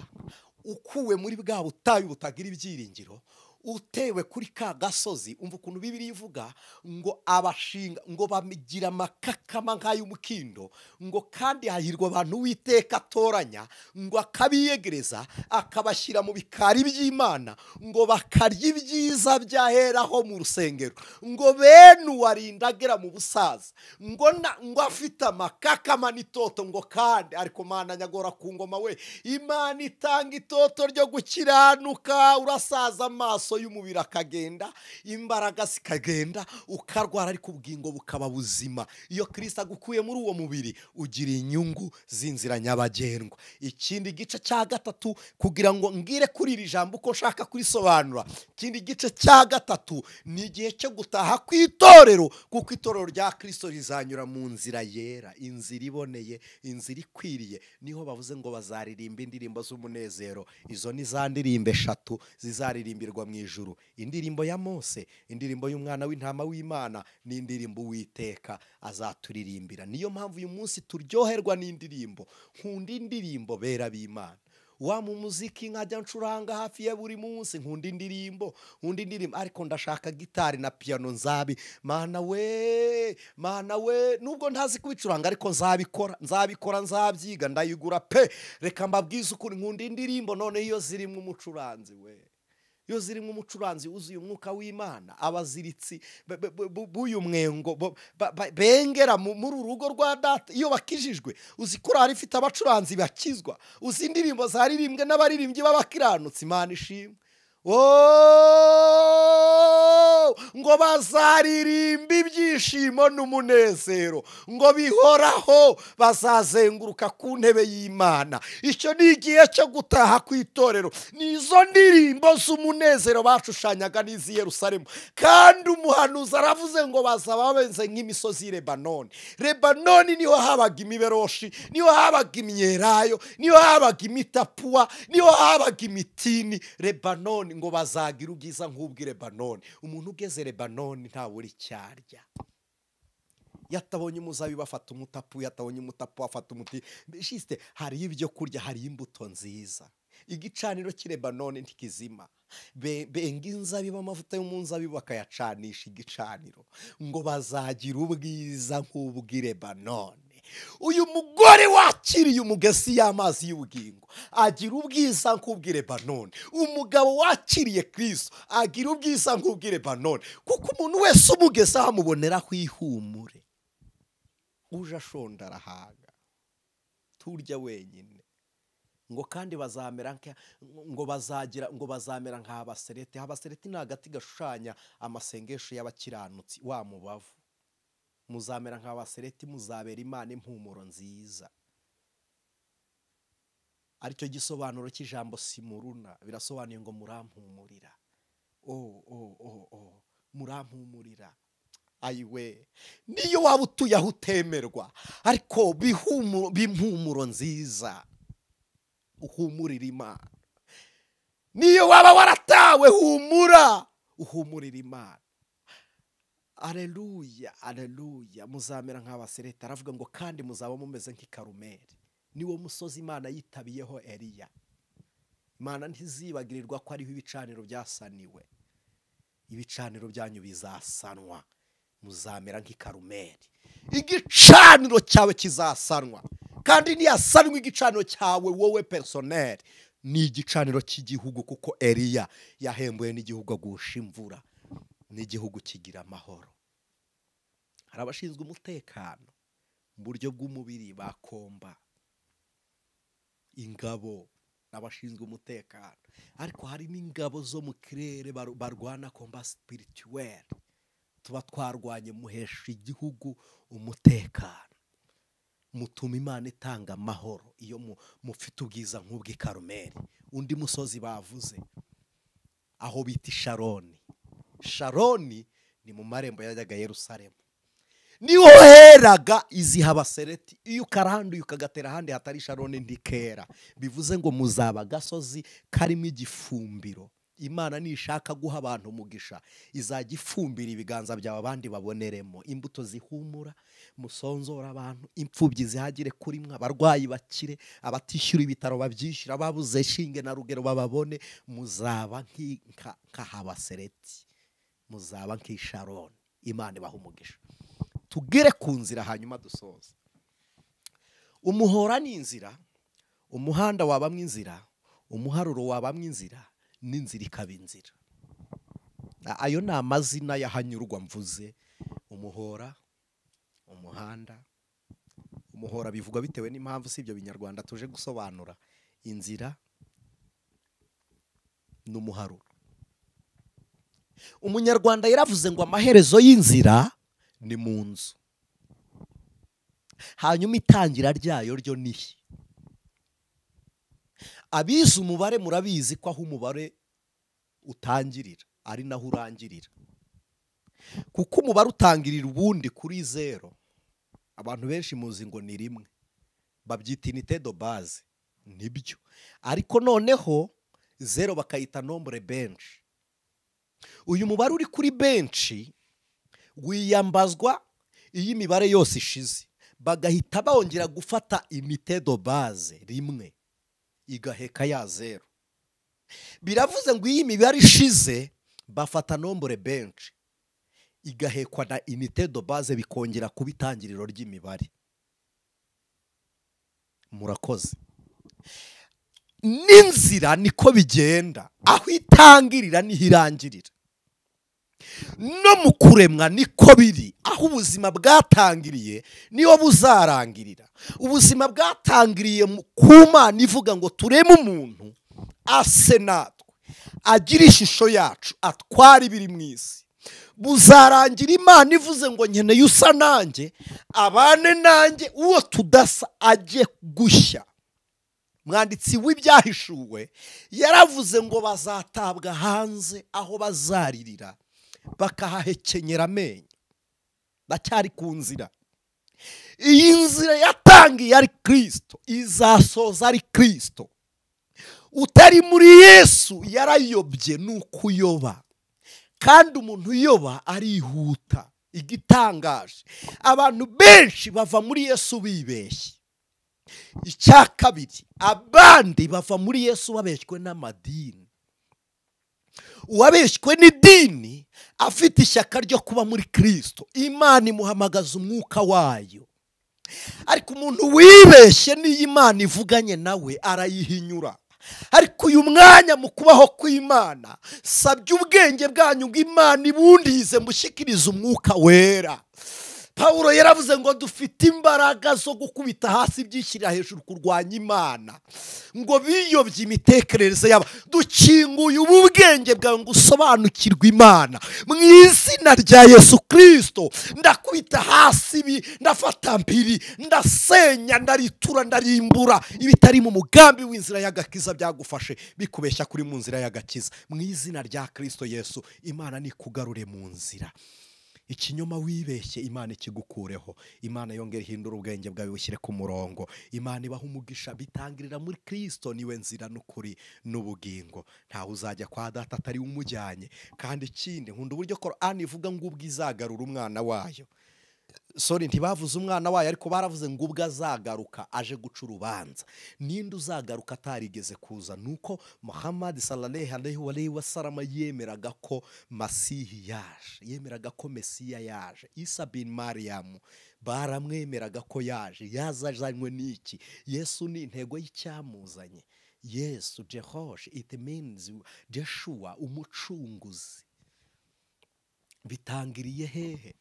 ukuwe muri bwa butayu butagira ibyiringiro, utewe kuri ka gasozi, umva ukuntu Bibiri ivuga ngo abashinga ngo bamigira amakakama nk'ay'umukindo, ngo kandi hahirwa abantu Uwiteka atoranya, ngo akabiyegereza akabashyira mu bikari by'Imana, ngo bakarya ibyiza byaheraho mu rusengero, ngo bene uwarinda agera mu busaza, ngo afite amakakama n'itoto, ngo kandi ariko Mana nyagora ku ngoma we, Imana itanga itoto ryo gukiranuka. Urasaza amaso y'umubiri akagenda, imbaraga zikagenda, ukarwara, ariko ubugingo bukaba buzima. Iyo Kristo agukuye muri uwo mubiri ugira inyungu z'inzira nyabagendwa. Ikindi gice cya gatatu, kugira ngo ngire kuri iri jambo uko nshaka kurisobanura, ikindi gice cya gatatu ni igihe cyo gutaha kw'itorero, kuko itorero rya Kristo rizanyura mu nzira yera, inzira iboneye, inzira ikwiriye. Niho bavuze ngo bazaririmba indirimbo z'umunezero. Izo ni za ndirimbo eshatu zizaririmbirwa mu ijuru: indirimbo ya Mose, indirimbo y'umwana w'intama w'Imana, n'indirimbo Uwiteka azaturirimbira. Niyo mpamvu uyu munsi turyoherwa n'indirimbo. Nkunda indirimbo bera b'Imana. Wa mu muziki nkajya ncuranga hafi ya buri munsi, nkunda indirimbo, nkunda indirimbo, ariko ndashaka gitari na piano nzabi. Mana we, Mana we, nubwo ntazi kubicuranga ariko nzabikora, nzabikora, nzabyiga, ndayigura pe. Reka mbabwize ukuri, nkunda indirimbo. None iyo zirimo umucuranzi we, iyo zirimo umucuranzi wuzuye umwuka w'Imana, abaziritsi b'uyu mwengo bengera muri urugo rwa data iyo bakijijwe. Uzi korali ifite abacuranzi bakizwa, uzi indirimbo zaririmbwe n'abaririmbyi b'abakiranutsi. Imana ishimwe. Ngo bazaririmba ibyishimo n'umunezero, ngo bihoraho, bazazenguruka ku ntebe y'Imana. Icyo ni igihe cyo gutaha kw'itorero. Nizo ndirimbo z'umunezero bashushanyaga n'izi Yerusalemu. Kandi umuhanuzi aravuze ngo bazaba bameze nk'imisozi y'i Lebanoni. Lebanoni niho habaga imiberoshi, niho habaga imyelayo, niho habaga imitapuwa, niho habaga imitini. Lebanoni ngo bazagira ubwiza nk'ubw'i Lebanoni. Umuntu ugeze Lebanoni ntabura icyarya. Yatabonye umuzabibu afata umutapu, yatabonye umutapu afata umuti. Jiste hari ibyo kurya, hari imbuto nziza. Igicaniro cy'i Lebanoni ntikizima. Benga inzabibu, amavuta yo mu nzabibu bakayacanisha igicaniro, ngo bazagira ubwiza nk'ubw'i Lebanoni. Uyu mugore wakiriye umugezi y'amazi y'ubugingo agira ubwiza nk'ubw'i Lebanoni. Umugabo wakiriye Kristo agira ubwiza nk'ubw'i Lebanoni, kuko umuntu wese umugezi amuboneraho ihumure. Uje ashonda arahaga, turya wenyine. Ngo kandi bazamera ngo bazagira ngo bazamera nka Habasereti. Habasereti ni agati gashushanya amasengesho y'abakiranutsi wa mubavu. Muzamera nka Habasereti, muzabera Imana impumuro nziza. Aricyo gisobanuro cy'ijambo simuruna, birasobanuye ngo murampumurira. Oh oh oh oh, murampumurira. Ayiwe, niyo waba utuye aho utemerwa, ariko bimpumuro nziza uhumurira Imana. Niyo waba waratawe, humura uhumurira Imana. Aleluya, aleluya. Muzamera nk'Abasereti. Aravuga ngo kandi muzaba mumeze nk'i Karumeli. Niwo musozi Imana yitabiyeho Eliya. Imana ntizibagirirwa ko ariho ibicaniro byasaniwe. Ibicaniro byanyu bizasanwa, muzamera nk'i Karumeli. Igicaniro cyawe kizasanwa, kandi niyasanwa igicaniro cyawe wowe personnel, ni igicaniro cy'igihugu, kuko Eliya yahembuye n'igihugu agusha imvura, n'igihugu kigira amahoro. Hari abashinzwe umutekano mu buryo bw'umubiri bakomba ingabo n'abashinzwe umutekano, ariko hari n'ingabo zo mu kirere barwana combat spirituel. Tuba twarwanye, muhesha igihugu umutekano, mutuma Imana itanga amahoro iyo mufite ubwiza nk'ubw'i Karumeli. Undi musozi bavuze aho bita Sharoni. Sharoni ni mu marembo yajyaga Yerusalemu, niho heraga izi Habasereti. Iyo ukaranduye ukagatera ahandi hatari Sharoni ntikera. Bivuze ngo muzaba gasozi karimo igifumbiro. Imana nishaka guha abantu umugisha, izajya ifumbira ibiganza byawe abandi baboneremo imbuto zihumura, musonzora abantu, imfubyi zihagire kuri mwe, abarwayi bakire, abatishyura ibitaro babyishyura, ababuze shinge na rugero bababone. Muzaba nka Habasereti, muzaba nk'Isharoni. Imana ibaha umugisha. Tugere ku nzira hanyuma dusoza. Umuhora ni inzira, umuhanda wabamwe inzira, umuharuro wabamwe inzira, n'inzira ikaba inzira. Ayo ni amazina y'ahanyurwa mvuze. Umuhora, umuhanda. Umuhora bivugwa bitewe n'impamvu, si ibyo binyarwanda tuje gusobanura. Inzira n'umuharuro. Umunyarwanda yaravuze ngo amaherezo y'inzira ni mu nzu, hanyuma itangira ryayo ryo nihe. Abize umubare murabizi ko aho umubare utangirira ari naho urangirira, kuko umubare utangirira ubundi kuri 0. Abantu benshi muzi ngo ni 1, babyita unité de base, nibyo, ariko noneho 0 bakayita nombre bench. Uyu mubare uri kuri bench wiyambazwa iyo imibare yose ishize, bagahita bongera gufata unité de base 1 igaheka ya 0. Biravuze ngo iyi mibare ishize bafata nombre bench igahekwa na unité de base, bikongera kuba itangiriro ry'imibare. Murakoze. N'inzira niko bigenda, aho itangirira niho irangirira. No mu kuremwa niko biri, aho ubuzima bwatangiriye niho buzarangirira. Ubuzima bwatangiriye ku Mana ivuga ngo tureme umuntu ase natwe, agira ishusho yacu, atwara ibiri mu isi. Buzarangira Imana ivuze ngo nkeneye usa nanjye, abane nanjye, uwo tudasa ajye gushya. Mwanditsi w'ibyahishuwe yaravuze ngo bazatabwa hanze aho bazaririra bakahahekenyera amenyo. Bacyari ku nzira. Iyi nzira yatangiye ari Kristo, izasoza ari Kristo. Utari muri Yesu yarayobye, nukuyoba. Kandi umuntu uyoba arihuta. Igitangaje, abantu benshi bava muri Yesu bibeshye. Icya kabiri, abandi bava muri Yesu babeshywe n'amadini. Uwabeshywe n'idini afite ishyaka ryo kuba muri Kristo, Imana imuhamagaza umwuka wayo. Ariko umuntu wibeshye n'iyo Imana ivuganye nawe arayihinyura. Ariko uyu mwanya mu kubaho kw'Imana, sabye ubwenge bwanyu ngo Imana ibundize mushyikirize umwuka wera. Pawulo yaravuze ngo dufite imbaraga zo gukubita hasi ibyishyirira hejuru kurwanya Imana, ngo biyobye imitekerereze yabo. Dukinguye ubu bwenge bwawe ngo usobanukirwe Imana mu izina rya Yesu Kristo. Ndakubita hasi ibi, ndafata mpiri, ndasenya, ndaritura, ndarimbura ibitari mu mugambi w'inzira y'agakiza byagufashe bikubeshya kuri mu nzira y'agakiza. Mu izina rya Kristo Yesu, Imana nikugarure mu nzira. Ikinyoma wibeshye Imana ikigukureho. Imana yongera ihindura ubwenge bwawe bushyire ku murongo. Imana ibaha umugisha. Bitangirira muri Kristo, niwe nzira n'ukuri n'ubugingo. Ntawe uzajya kwa data atari umujyanye. Kandi ikindi, nkunda uburyo Korani ivuga ngo ubwo izagarura umwana wayo. Sorry, ntibavuze umwana wayo, ariko baravuze ngo ubwo azagaruka aje guca urubanza. Ninde uzagaruka atarigeze kuza? Nuko Muhammad sallallahu alaihi wasallam yemeraga ko Masihi yaje, yemeraga ko Mesiya yaje. Isa bin Mariam baramwemeraga ko yaje. Yazazanywe n'iki? Yesu ni intego y'icyamuzanye. Yesu Jehosh, it means Joshua, umucunguzi. Bitangiriye hehe?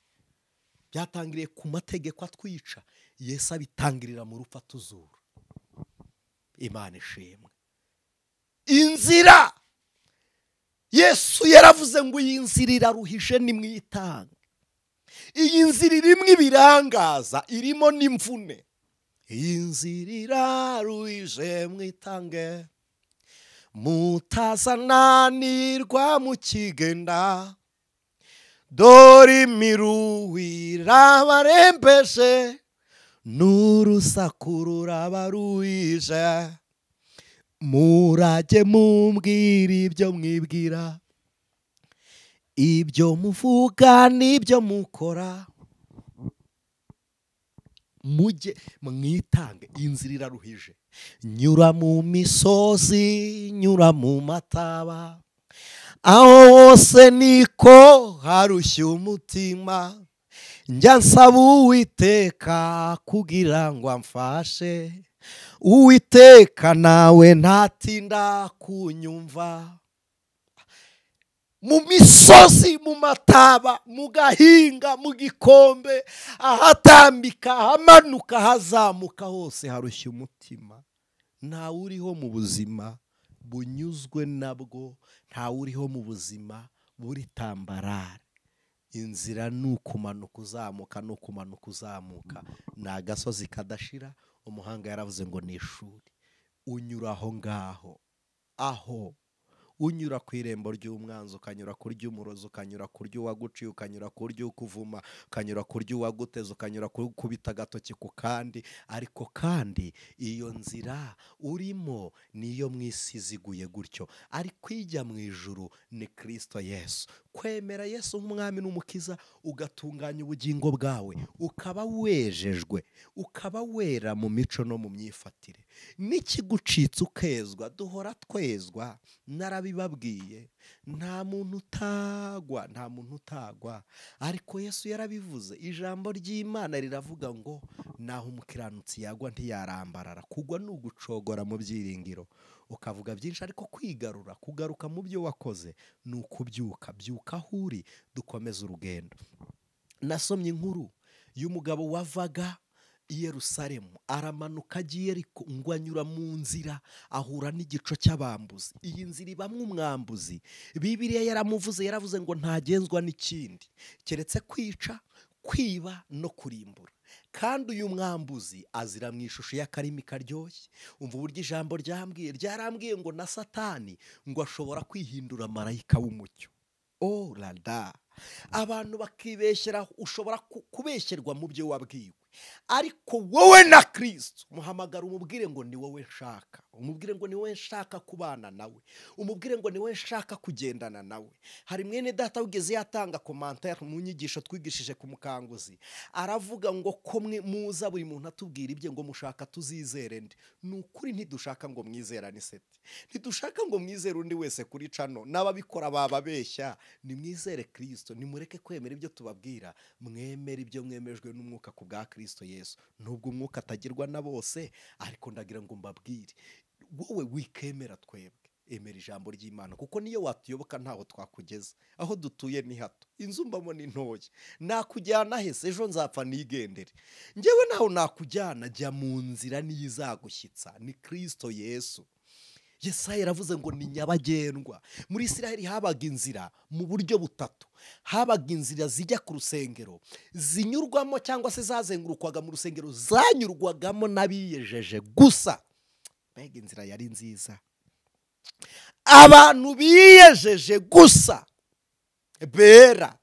Byatangiriye ku mategeko atwica. Yesu abitangirira mu rupfu atuzura. Imana ishimwe. Inzira Yesu yaravuze ngo iyi nzira iraruhije nimwitange. Iyi nzira irimo ibirangaza, irimo n'imvune. Iyi nzira iraruhije mwitange, mutazananirwa mukigenda. Dore imiruho irabarembeje, n'urusaku rurabaruhije. Murajye mumbwira ibyo mwibwira, ibyo muvuga n'ibyo mukora. Mujye mwitange, inzira iraruhije. Nyura mu misozi, nyura mu mataba, aho hose niko harushya umutima. Njya nsaba Uwiteka kugira ngo amfashe, Uwiteka nawe ntatinda kunyumva. Mu misozi, mu mataba, mu gahinga, mu gikombe, ahatambika, ahamanuka, ahazamuka, hose harushya umutima. Ntawe uriho mu buzima bunyuzwe nabwo, ntawe uriho mu buzima buri tambarare. Inzira ni ukumanuka uzamuka, ni ukumanuka uzamuka. Ni agasozi kadashira. Umuhanga yaravuze ngo ni ishuri. Unyura aho ngaho, aho unyura ku irembo ry'umwanzi, ukanyura ku ry'umurozi, ukanyura ku ry'uwaguciye, ukanyura ku ry'ukuvuma, ukanyura ku ry'uwaguteze, ukanyura ku kubita agatoki ku kandi. Ariko kandi iyo nzira urimo niyo mu isi iziguye gutyo, ariko ijya mu ijuru ni Kristo Yesu. Kwemera Yesu nk'umwami n'umukiza, ugatunganya ubugingo bwawe, ukaba wejejwe, ukaba wera mu mico no mu myifatire. N'ikigucitse ukezwa, duhora twezwa. Narabibabwiye, nta muntu utagwa, nta muntu utagwa. Ariko Yesu yarabivuze, ijambo ry'Imana riravuga ngo naho umukiranutsi yagwa ntiyarambarara. Kugwa ni ugucogora mu byiringiro, ukavuga byinshi, ariko kwigarura, kugaruka mu byo wakoze ni ukubyuka. Byuka aho uri, dukomeze urugendo. Nasomye inkuru y'umugabo wavaga i Yerusalemu aramanuka agiye Yeriko, ngo anyura mu nzira ahura n'igico cy'abambuzi. Iyi nzira ibamwe umwambuzi. Bibiliya yaramuvuze, yaravuze ngo ntagenzwa n'ikindi keretse kwica, kwiba no kurimbura. Kandi uyu mwambuzi azira mu ishusho y'akarimi karyoshye. Umva uburyo ijambo ryambwiye, ryarambwiye ngo na Satani ngo ashobora kwihindura marayika w'umucyo. Oh rada, abantu bakibeshyera. Ushobora kubeshyerwa mu byo wabwiwe, ariko wowe na Kristo muhamagara, umubwire ngo ni wowe nshaka, umubwire ngo ni wowe nshaka kubana nawe, umubwire ngo ni wowe nshaka kugendana nawe. Hari mwene data wigeze yatanga commentaire mu nyigisho twigishije ku mukanguzi, aravuga ngo ko mwe muza buri muntu atubwira ibye ngo mushaka tuzizere nde. Ni ukuri ntidushaka ngo mwizerane seti, ntidushaka ngo mwizere undi wese kuri cano, n'ababikora bababeshya. Nimwizere Kristo, nimureke kwemera ibyo tubabwira, mwemere ibyo mwemejwe n'umwuka ku bwa Kristo Yesu. Nubwo umwuka atagirwa na bose, ariko ndagira ngo mbabwire, wowe wikemera twebwe. Emera ijambo ry'Imana, kuko niyo watuyoboka ntaho twakugeza. Aho dutuye ni hato, inzu mbamo ni ntoya, nakujyana hese? Ejo nzapfa nigendere. Njyewe naho nakujyana, jya mu nzira niyo izagushyitsa, ni Kristo Yesu. Yesaya yaravuze ngo ni nyabagendwa. Muri Isiraheli habaga inzira mu buryo butatu. Habaga inzira zijya ku rusengero zinyurwamo, cyangwa se zazengurukwaga mu rusengero, zanyurwagamo n'abiyejeje gusa. Mbega inzira yari nziza! Abantu biyejeje gusa bera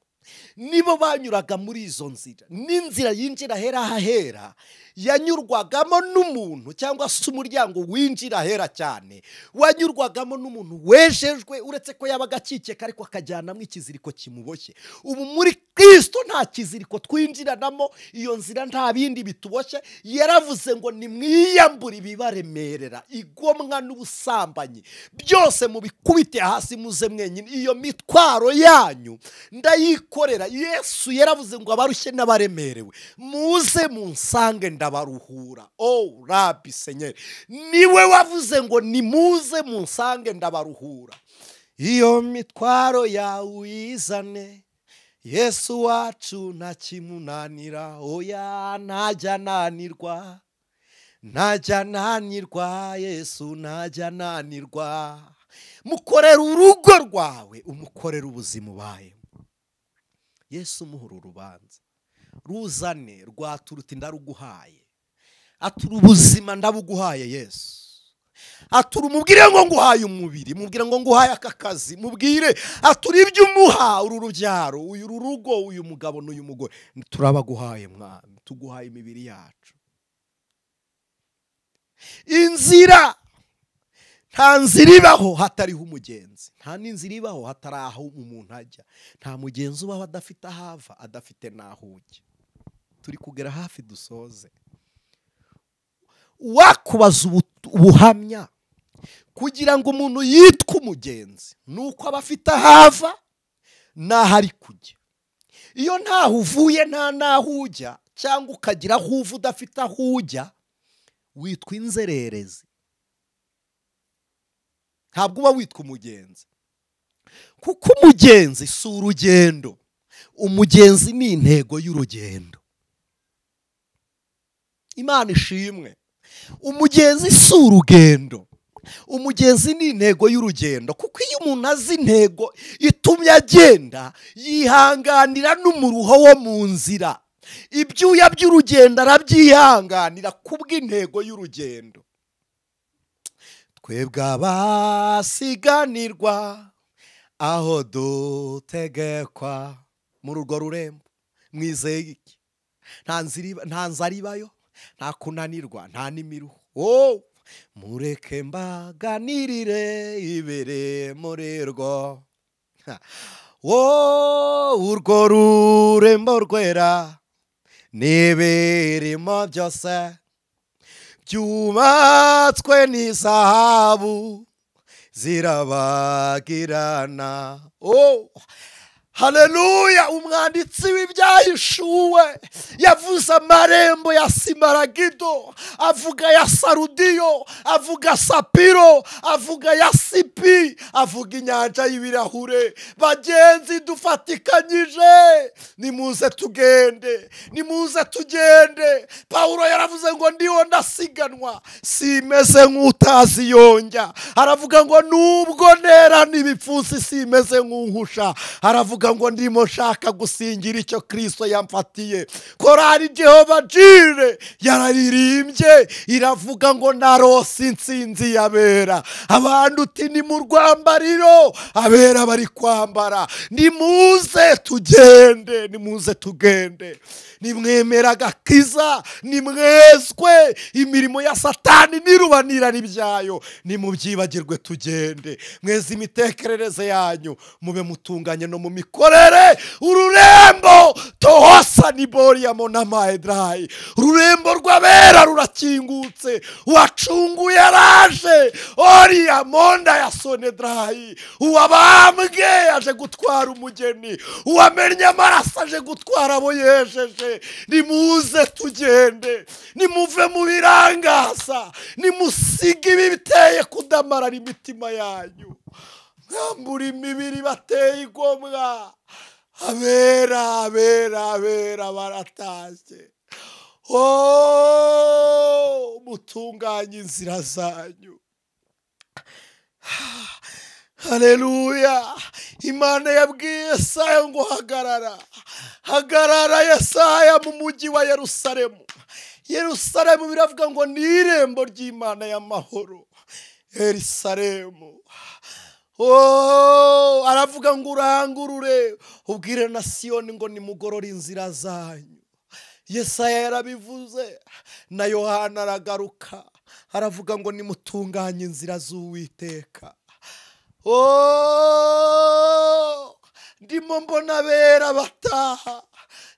nibo banyuraga muri izo nzira. N'inzira yinjira hera hahera yanyurwagamo n'umuntu, cyangwa se umuryango winjira hera cyane wanyurwagamo n'umuntu wejejwe, uretse ko yabaga akikeka ariko akajyanamo ikiziriko kimuboshye. Ubu muri Kristo nta kiziriko twinjiranamo, iyo nzira nta bindi bituboshye. Yaravuze ngo nimwiyambure ibibaremerera, igomwa n'ubusambanyi byose mubikubite hasi, muze mwenyine, iyo mitwaro yanyu ndayikorera. Yesu yaravuze ngo abarushye n'abaremerewe muze munsange ndabaruhura. Oh Rabbi Senyeri, niwe wavuze ngo nimuze munsange ndabaruhura. Iyo mitwaro yawe uyizane, Yesu wacu ntakimunanira. Oya, ntajya ananirwa, ntajya ananirwa, Yesu ntajya ananirwa. Mukorera urugo rwawe, umukorera ubuzima ubayemo. Yesu umuhura urubanza, ruzane rwaturuta ndaruguhaye, atura ubuzima ndabuguhaye. Yesu atura, umubwire ngo nguhaye umubiri, mubwire ngo nguhaye aka kazi, mubwire atura ibyo umuha, uru rubyaro, uyu rugo, uyu mugabo n'uyu mugore, turabaguhaye Mwami, tuguhaye imibiri yacu. Inzira, nta nzira ibaho hatariho umugenzi, nta n'inzira ibaho hatari aho umuntu ajya. Nta mugenzi ubaho adafite aho ava, adafite n'aho ujya. Turi kugera hafi dusoze. Wakubaza ubuhamya kugira ngo umuntu yitwe umugenzi nuko aba afite aho ava n'aho ari kujya. Iyo ntaho uvuye nta n'aho ujya, cyangwa ukagira aho uva udafite aho ujya, witwa inzererezi. Ntabwo uba witwa umugenzi, kuko umugenzi si urugendo, umugenzi ni intego y'urugendo. Imana ishimwe. Umugenzi si urugendo, umugenzi ni intego y'urugendo. Kuko iyo umuntu azi intego itumye agenda, yihanganira n'umuruho wo mu nzira. Ibyuya by'urugendo arabyihanganira kubw'intego y'urugendo. Twebwe abasiganirwa aho dutegekwa muri urwo rurembo, mwizeye iki? Nta nzara ibayo, nta kunanirwa, nta n'imiruho. Oh, mureke mbaganirire ibere muri rwo. Oh, urwo rurembo rwera n'ibirimo byose byubatswe n'izahabu zirabagirana. Oh, haleluya! Umwanditsi w'ibyahishuwe yavuze amarembo ya Simaragido, avuga ya Sarudiyo, avuga Sapiro, avuga ya Sipi, avuga inyanja y'ibirahure. Bagenzi dufatikanyije, nimuze tugende, nimuze tugende. Paulo yaravuze ngo ndiho ndasiganwa, simeze nk'utazi yonjya. Aravuga ngo nubwo ntera n'ibipfunsi simeze nk'unkusha. Aravuga ngo ndimo nshaka gusingira icyo Kristo yamfatiye. Korali Jehova Jire yararirimbye iravuga ngo narose intsinzi yabera. Abantu uti ni mu rwambariro abera bari kwambara, nimuze tugende, nimuze tugende. Nimwemera agakiza, nimwezwe imirimo ya Satani nirubanira n'ibyayo, nimubyibagirwe tugende. Mweze imitekerereze yanyu, mube mutunganye no mu dukorere. Ururembo tohosa niboria monamaedrayi, ururembo rw'abera rurakingutse, uwacunguye araje, oriya monda ya sonedrayi, uwabambwe aje gutwara umugeni, uwamennye amaraso aje gutwara abo yejeje. Nimuze tugende, nimuve mu birangaza, nimusige ibi biteye kudamarara imitima yanyu, mwambura imibiri bateye igomwa. Abera, abera, abera baratashye. Oh, mutunganye inzira zanyu. Haleluya. Imana yabwiye Yesaya ngo hagarara, hagarara Yesaya mu mujyi wa Yerusalemu. Yerusalemu biravuga ngo ni irembo ry'Imana y'amahoro. Yerusalemu. Oh, aravuga ngo urangurure ubwire na Siyoni ngo nimugorore inzira zanyu. Yesaya yarabivuze, na Yohana aragaruka aravuga ngo nimutunganye inzira z'Uwiteka. Oh, ndimo mbona abera bataha,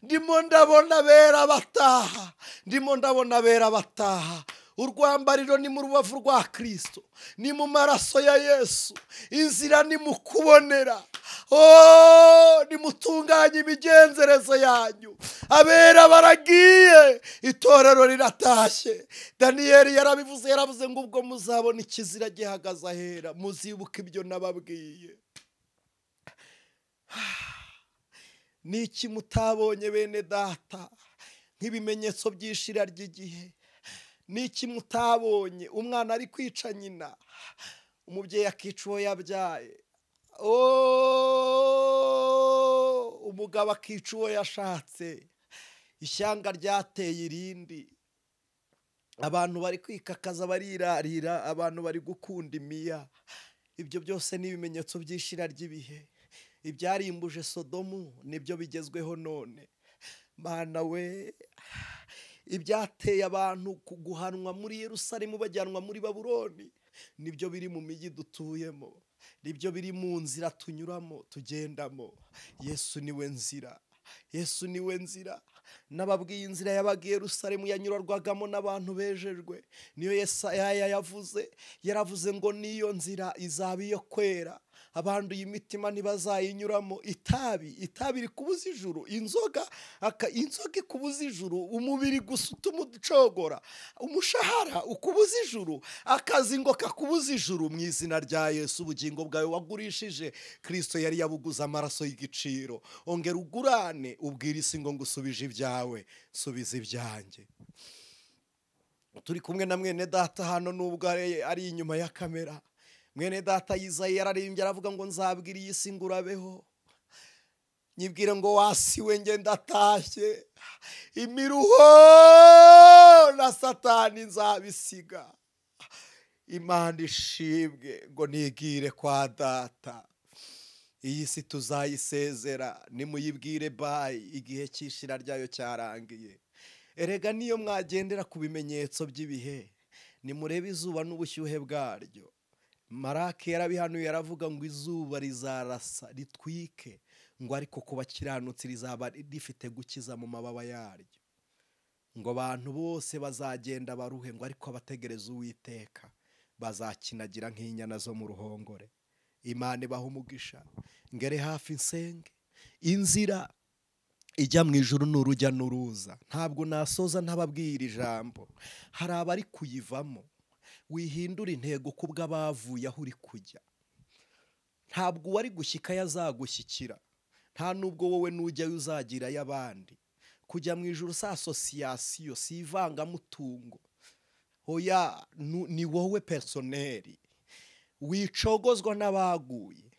ndimo ndabona abera bataha, ndimo ndabona abera bataha. Urwambariro ni mu rubavu rwa Kristo, ni mu maraso ya Yesu, inzira ni mu kubonera. Oh, nimutunganye imigenzereze yanyu. Abera baragiye, itorero riratashye. Daniyeli yarabivuze, yaravuze ngo ubwo muzabona ikizira gihagaze ahera, muzibuka ibyo nababwiye. Niki mutabonye bene data nk'ibimenyetso by'ishira ry'igihe? Niki mutabonye umwana ari kwica nyina, umubyeyi akica uwo yabyaye, umugabo akica uwo yashatse, ishyanga ryateye irindi, abantu bari kwikakaza barirarira, abantu bari gukunda imiya. Ibyo byose ni ibimenyetso by'ishira ry'ibihe. Ibyarimbuje Sodomu nibyo bigezweho none. Mana we, ibyateye abantu kuguhanwa muri Yerusalemu bajyanwa muri Babuloni nibyo biri mu mijyi dutuyemo, nibyo biri mu nzira tunyuramo tugendamo. Yesu niwe nzira, Yesu niwe nzira. Nababwiye inzira yabaga Yerusalemu yanyurwagamo n'abantu bejejwe, niyo Yesaya yavuze, yaravuze ngo niyo nzira izaba iyo kwera, abanduye imitima ntibazayinyuramo. Itabi, itabi rikubuza ijuru, inzoga inzoga ikubuza ijuru, umubiri gusa utuma ucogora, umushahara ukubuza ijuru, akazi ngo kakubuza ijuru. Mu izina rya Yesu, ubugingo bwawe wagurishije Kristo yari yabuguze amaraso y'igiciro. Ongera ugurane, ubwira isi ngo ngusubije ibyawe, subiza ibyanjye. Turi kumwe na mwene data hano, nubwo ari inyuma ya kamera. Mwene data Yizayi yararimbye aravuga ngo nzabwira iyi si ngo urabeho, nyibwire ngo wasiwe nge ndatashye, imiruho na Satani nzabisiga. Imana ishimwe ngo nigire kwa data. Iyi si tuzayisezera, nimuyibwire bayi, igihe cy'ishira ryayo cyarangiye. Erega niyo mwagendera ku bimenyetso by'ibihe, nimurebe izuba n'ubushyuhe bwaryo. Maraki yarabihanuye yaravuga ngo izuba rizarasa ritwike, ngo ariko ku bakiranutsi rizaba rifite gukiza mu mababa yaryo. Ngo abantu bose bazagenda baruhe, ngo ariko abategereza Uwiteka bazakinagira nk'inyana zo mu ruhongore. Imana ibahe umugisha. Ngere hafi nsenge. Inzira ijya mu ijuru n'urujya n'uruza. Ntabwo nasoza ntababwira ijambo. Hari abari kuyivamo. Wihindura intego kubwo abavuye aho uri kujya. Ntabwo uwari gushyika yazagushyikira, nta nubwo wowe nujyayo uzagira y'abandi. Kujya mu ijuru si asosiyasiyo, si ivangamutungo. Oya, ni wowe personeri. Wicogozwa n'abaguye.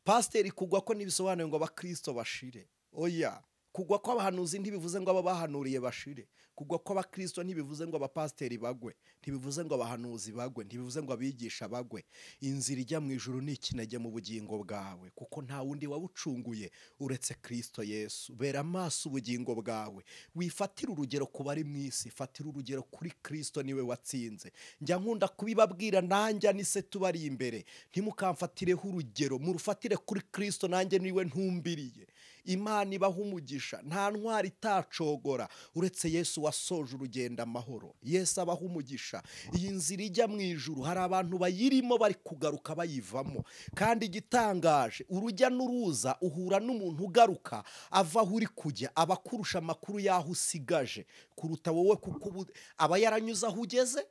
Pasiteri kugwa ko ntibisobanuye ngo abakristo bashire. Oya, Kugwa kw'abahanuzi ntibivuze ngo ababahanuriye bashire. Kugwa kw'abakristo ntibivuze ngo abapasteri bagwe, ntibivuze ngo abahanuzi bagwe, ntibivuze ngo abigisha bagwe. Inzira ijya mu ijuru ni ikinege mu bugingo bwawe, kuko nta wundi wabucunguye uretse Kristo Yesu. Bera amaso ubugingo bwawe, wifatire urugero ku bari mu isi, fatira urugero kuri Kristo, niwe watsinze. Njya nkunda kubibabwira nanjye ni se tubari imbere, ntimukamfatireho urugero, murufatire kuri Kristo, nanjye niwe ntumbiriye. Imana ibaha umugisha, nta ntwari itacogora uretse Yesu wasoje urugendo amahoro. Yesu abaha umugisha. Iyi nzira ijya mu ijuru hari abantu bayirimo bari kugaruka bayivamo, kandi igitangaje urujya n'uruza uhura n'umuntu ugaruka ava aho uri kujya, aba akurusha amakuru y'aho usigaje kuruta wowe, kuko aba yaranyuze aho ugeze,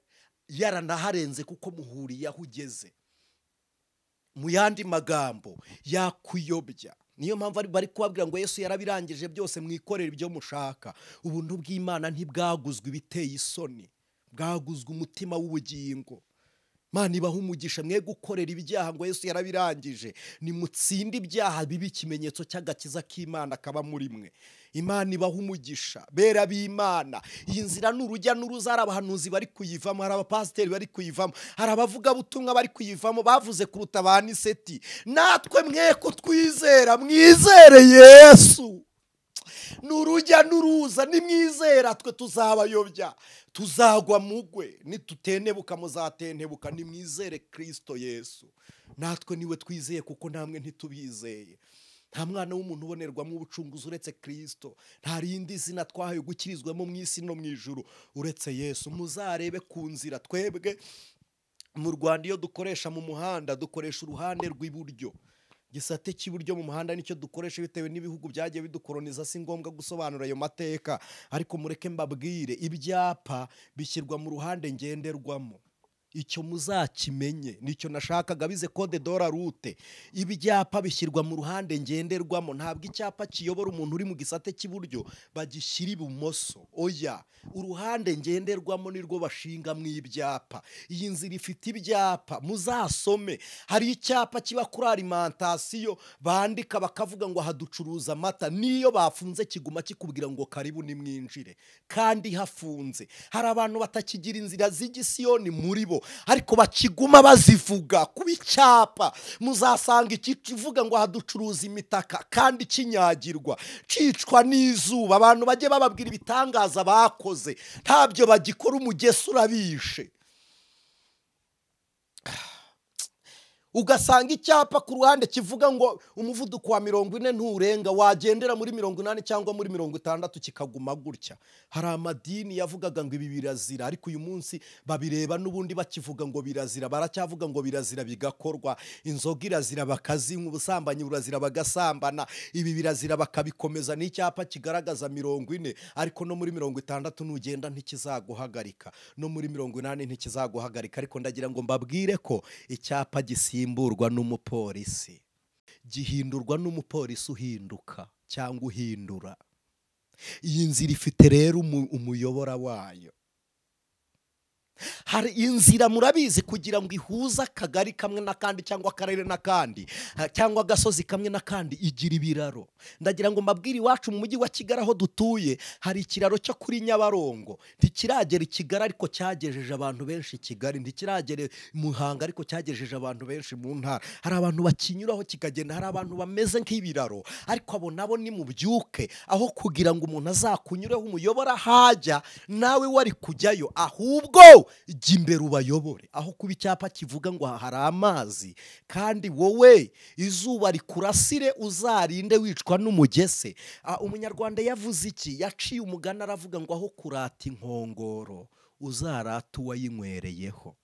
yaranaharenze kuko muhuriye aho ugeze. Mu yandi magambo yakuyobya. Niyo mpamvu bari kubabwira ngo Yesu yarabirangije byose, mwikorera ibyo mushaka. Ubuntu bw'Imana ntibwaguzwe ibiteye isoni, bwaguzwe umutima w'ubugingo. Imana ibaha umugisha, mwe gukorera ibyaha ngo Yesu yarabirangije. Nimutsinde ibyaha bibe ikimenyetso cy'agakiza k'Imana kaba muri mwe. Imana ibaha umugisha, bera b'Imana. Iyi nzira ni urujya n'uruza, hari abahanuzi bari kuyivamo, hari abapasiteri bari kuyivamo, hari abavugabutumwa bari kuyivamo, bavuze kuruta ba Niseti. Natwe mwe kutwizera, mwizere Yesu. N'urujya n'uruza, nimwizera twe tuzabayobya, tuzagwa mugwe, nitutenebuka muzatentebuka. Nimwizere Kristo Yesu. Natwe niwe twizeye, kuko namwe ntitubizeye. Nta mwana w'umuntu ubonerwamo ubucunguzi uretse Kristo. Nta rindi zina twahawe gukirizwamo mu isi no mu ijuru uretse Yesu. Muzarebe ku nzira, twebwe mu Rwanda iyo dukoresha mu muhanda dukoresha uruhande rw'iburyo. Gisate cy'iburyo mu muhanda nicyo dukoresha bitewe n'ibihugu byagiye bidukoroniza, si ngombwa gusobanura ayo mateka, ariko mureke mbabwire, ibyapa bishyirwa mu ruhande ngenderwamo. Icyo muzakimenye, nicyo nashakaga, bize code de la route. Ibyapa bishyirwa mu ruhande ngenderwamo, ntabwo icyapa kiyobora umuntu uri mu gisate cy'iburyo bagishyira ibumoso. Oya, uruhande ngenderwamo nirwo bashinga mu ibyapa. Iyi nzira ifite ibyapa, muzasome. Hari icyapa kiba kuri alimentation bandika bakavuga ngo haducuruza amata, niyo bafunze kiguma kikubwira ngo karibu nimwinjire, kandi hafunze. Hari abantu batakigira inzira z'igisiyoni muri bo, ariko bakiguma bazivuga kuba icyapa. Muzasanga ikivuga ngo haducuruza imitaka kandi kinyagirwa, cicwa n'izuba. Abantu bajye bababwira ibitangaza bakoze, ntabyo bagikora, umugesi urabishe. Ugasanga icyapa ku ruhande kivuga ngo umuvuduko wa 40 nturenga, wagendera muri 80 cyangwa muri 60 kikaguma gutya. Hari amadini yavugaga ngo ibi birazira, ariko uyu munsi babireba n'ubundi bakivuga ngo birazira, baracyavuga ngo birazira bigakorwa. Inzoga irazira bakazinywa, ubusambanyi burazira bagasambana, ibi birazira bakabikomeza. N'icyapa kigaragaza 40, ariko no muri 60 nugenda ntikizaguhagarika, no muri 80 ntikizaguhagarika. Ariko ndagira ngo mbabwire ko icyapa gisimburwa n'umupolisi, gihindurwa n'umupolisi uhinduka cyangwa uhindura. Iyi nzira ifite rero umuyobora wayo. Hari inzira murabizi, kugira ngo ihuze akagari kamwe n'akandi cyangwa akarere n'akandi cyangwa agasozi kamwe n'akandi, igira ibiraro. Ndagira ngo mbabwire, iwacu mu mujyi wa Kigali aho dutuye hari ikiraro cyo kuri Nyabarongo. Ntikiragera i Kigali ariko cyagejeje abantu benshi i Kigali, ntikiragera Muhanga ariko cyagejeje abantu benshi mu ntara. Hari abantu bakinyuraho kikagenda, hari abantu bameze nk'ibiraro, ariko abo nabo ni mubyuke, aho kugira ngo umuntu azakunyureho umuyobora hajya nawe wari kujyayo, ahubwo jya imbere ubayobore. Aho kuba icyapa kivuga ngo hari amazi, kandi wowe izuba rikurasire uzarinde wicwa n'umugese. Umunyarwanda yavuze iki? Yaciye umugani aravuga ngo aho kurata inkongoro uzarata uwayinywereyeho.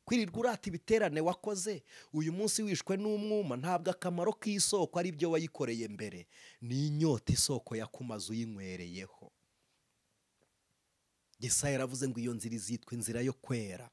Kwirirwa urata ibiterane wakoze uyu munsi wishwe n'umwuma, ntabwo akamaro k'isoko ari byo wayikoreye mbere, ni inyota isoko yakumaze uyinywereyeho. Yesaya yaravuze ngo iyo nzira izitwa inzira yo kwera.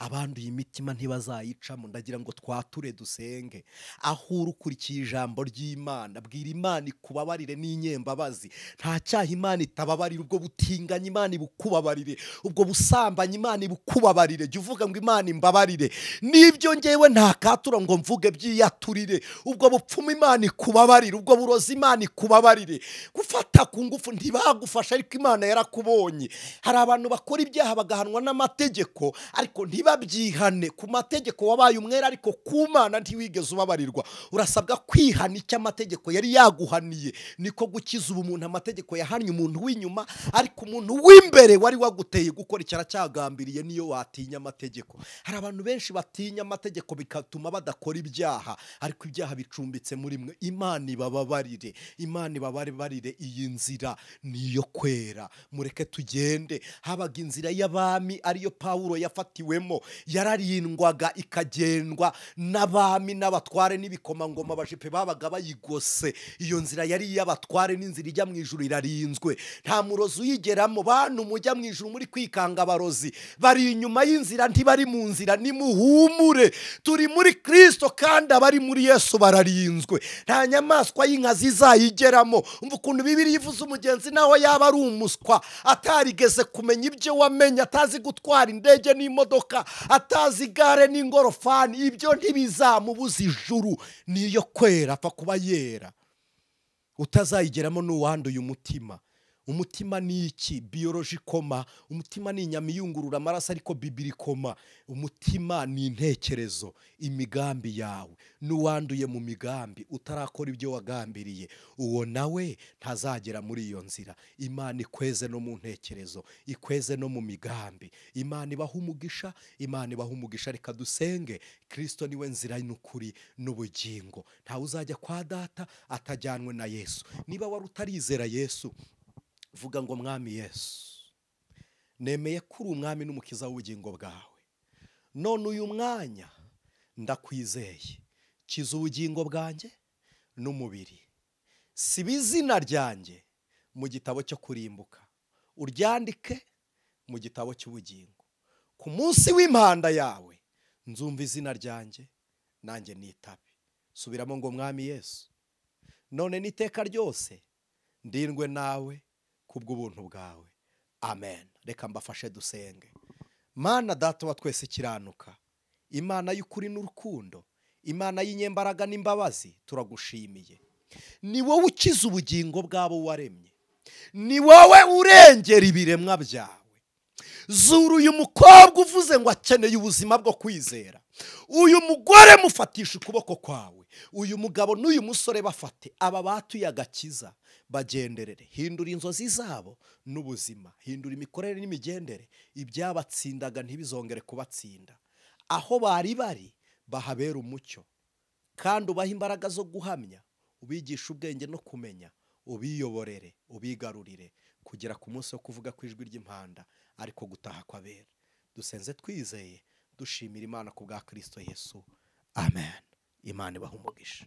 Abanduye imitima ntibazayicamo. Ndagira ngo twature dusenge. Aho ukurikiye ijambo ry'Imana, bwira Imana ikubabarire n'inyembabazi. Nta cyaha Imana itababarira. Ubwo butinganya Imana ibukubabarire, ubwo busambanya Imana ibukubabarire. Jya uvuga ngo Imana imbabarire, nibyo ngewe ntakatura ngo mvuge byiyaturire. Ubwo bupfumu Imana ikubabarire, ubwo burozi Imana ikubabarire. Gufata ku ngufu ntibagufasha, ariko Imana yarakubonye. Hari abantu bakora ibyaha bagahanwa n'amategeko, ariko ntibabyihane. Ku mategeko wabaye umwera, ariko ku Mana ntiwigeze ubabarirwa. Urasabwa kwihana icyo amategeko yari yaguhaniye. Niko gukiza ubumuntu. Amategeko yahannye umuntu w'inyuma, ariko umuntu w'imbere wari waguteye gukora icyo aracyagambiriye, niyo watinya amategeko. Hari abantu benshi batinya amategeko bigatuma badakora ibyaha, ariko ibyaha bicumbitse muri mwe. Imana ibababarire, Imana ibababarire. Iyi nzira niyo kwera, mureke tugende. Habaga inzira y'abami ariyo Pawulo yafatiwemo, yararindwaga ikagendwa n'abami n'abatware n'ibikomangoma. Abajipe babaga bayigose. Iyo nzira yari iy'abatware, n'inzira ijya mu ijuru irarinzwe, nta murozi uyigeramo. Bantu mujya mu ijuru muri kwikanga abarozi, bari inyuma y'inzira, ntibari mu nzira. Nimuhumure, turi muri Kristo, kandi abari muri Yesu bararinzwe. Nta nyamaswa y'inkazi izayigeramo. Umva ukuntu Bibiliya ivuze umugenzi nawe yaba ari umuswa, atarigeze kumenya ibyo wamenye, atazi gutwara indege n'imodoka, atazi igare n'ingorofani, ibyo ntibizamubuza ijuru. Niyo kwera, apfa kuba yera. Utazayigeramo n'uwanduye umutima. Umutima ni iki? Biology koma. Umutima ni inyama iyungurura amaraso, ariko bibiri koma. Umutima ni intekerezo, imigambi yawe. N'uwanduye mu migambi, utarakora ibyo wagambiriye, uwo nawe ntazagera muri iyo nzira. Imana ikweze no mu ntekerezo, ikweze no mu migambi. Imana ibaha umugisha, Imana ibaha umugisha. Reka dusenge. Kristo niwe nzira n'ukuri n'ubugingo. Ntawe uzajya kwa Data atajyanwe na Yesu. Niba wari utarizera Yesu, vuga ngo Mwami Yesu, nemeye ko uri umwami n'umukiza w'ubugingo bwawe. None uyu mwanya ndakwizeye, kiza ubugingo bwanjye n'umubiri. Siba izina ryanjye mu gitabo cyo kurimbuka, uryandike mu gitabo cy'ubugingo. Ku munsi w'impanda yawe nzumva izina ryanjye, nanjye nitabe. Subiramo ngo Mwami Yesu, none n'iteka ryose ndindwe nawe kubw'ubuntu bwawe. Amen. Reka mbafashe dusenge. Mana Data wa twese kiranuka, Imana y'ukuri n'urukundo, Imana y'inyembaraga n'imbabazi, turagushimiye. Ni wowe ukiza ubugingo bwabo waremye, ni wowe urengera ibiremwa byawe. Zura uyu mukobwa uvuze ngo akeneye ubuzima bwo kwizera. Uyu mugore mufatisha ukuboko kwawe, uyu mugabo n'uyu musore bafate. Aba batuye agakiza bagenderere. Hindura inzozi zabo n'ubuzima, hindura imikorere n'imigendere. Ibyabatsindaga ntibizongere kubatsinda. Aho bari bari bahabera umucyo, kandi ubahe imbaraga zo guhamya, ubigisha ubwenge no kumenya, ubiyoborere, ubigarurire kugera ku munsi wo kuvuga ku ijwi ry'impanda, ariko gutaha kw'abera. Dusenze twizeye, dushimira Imana ku bwa Kristo Yesu. Amen. Imana ibahe umugisha.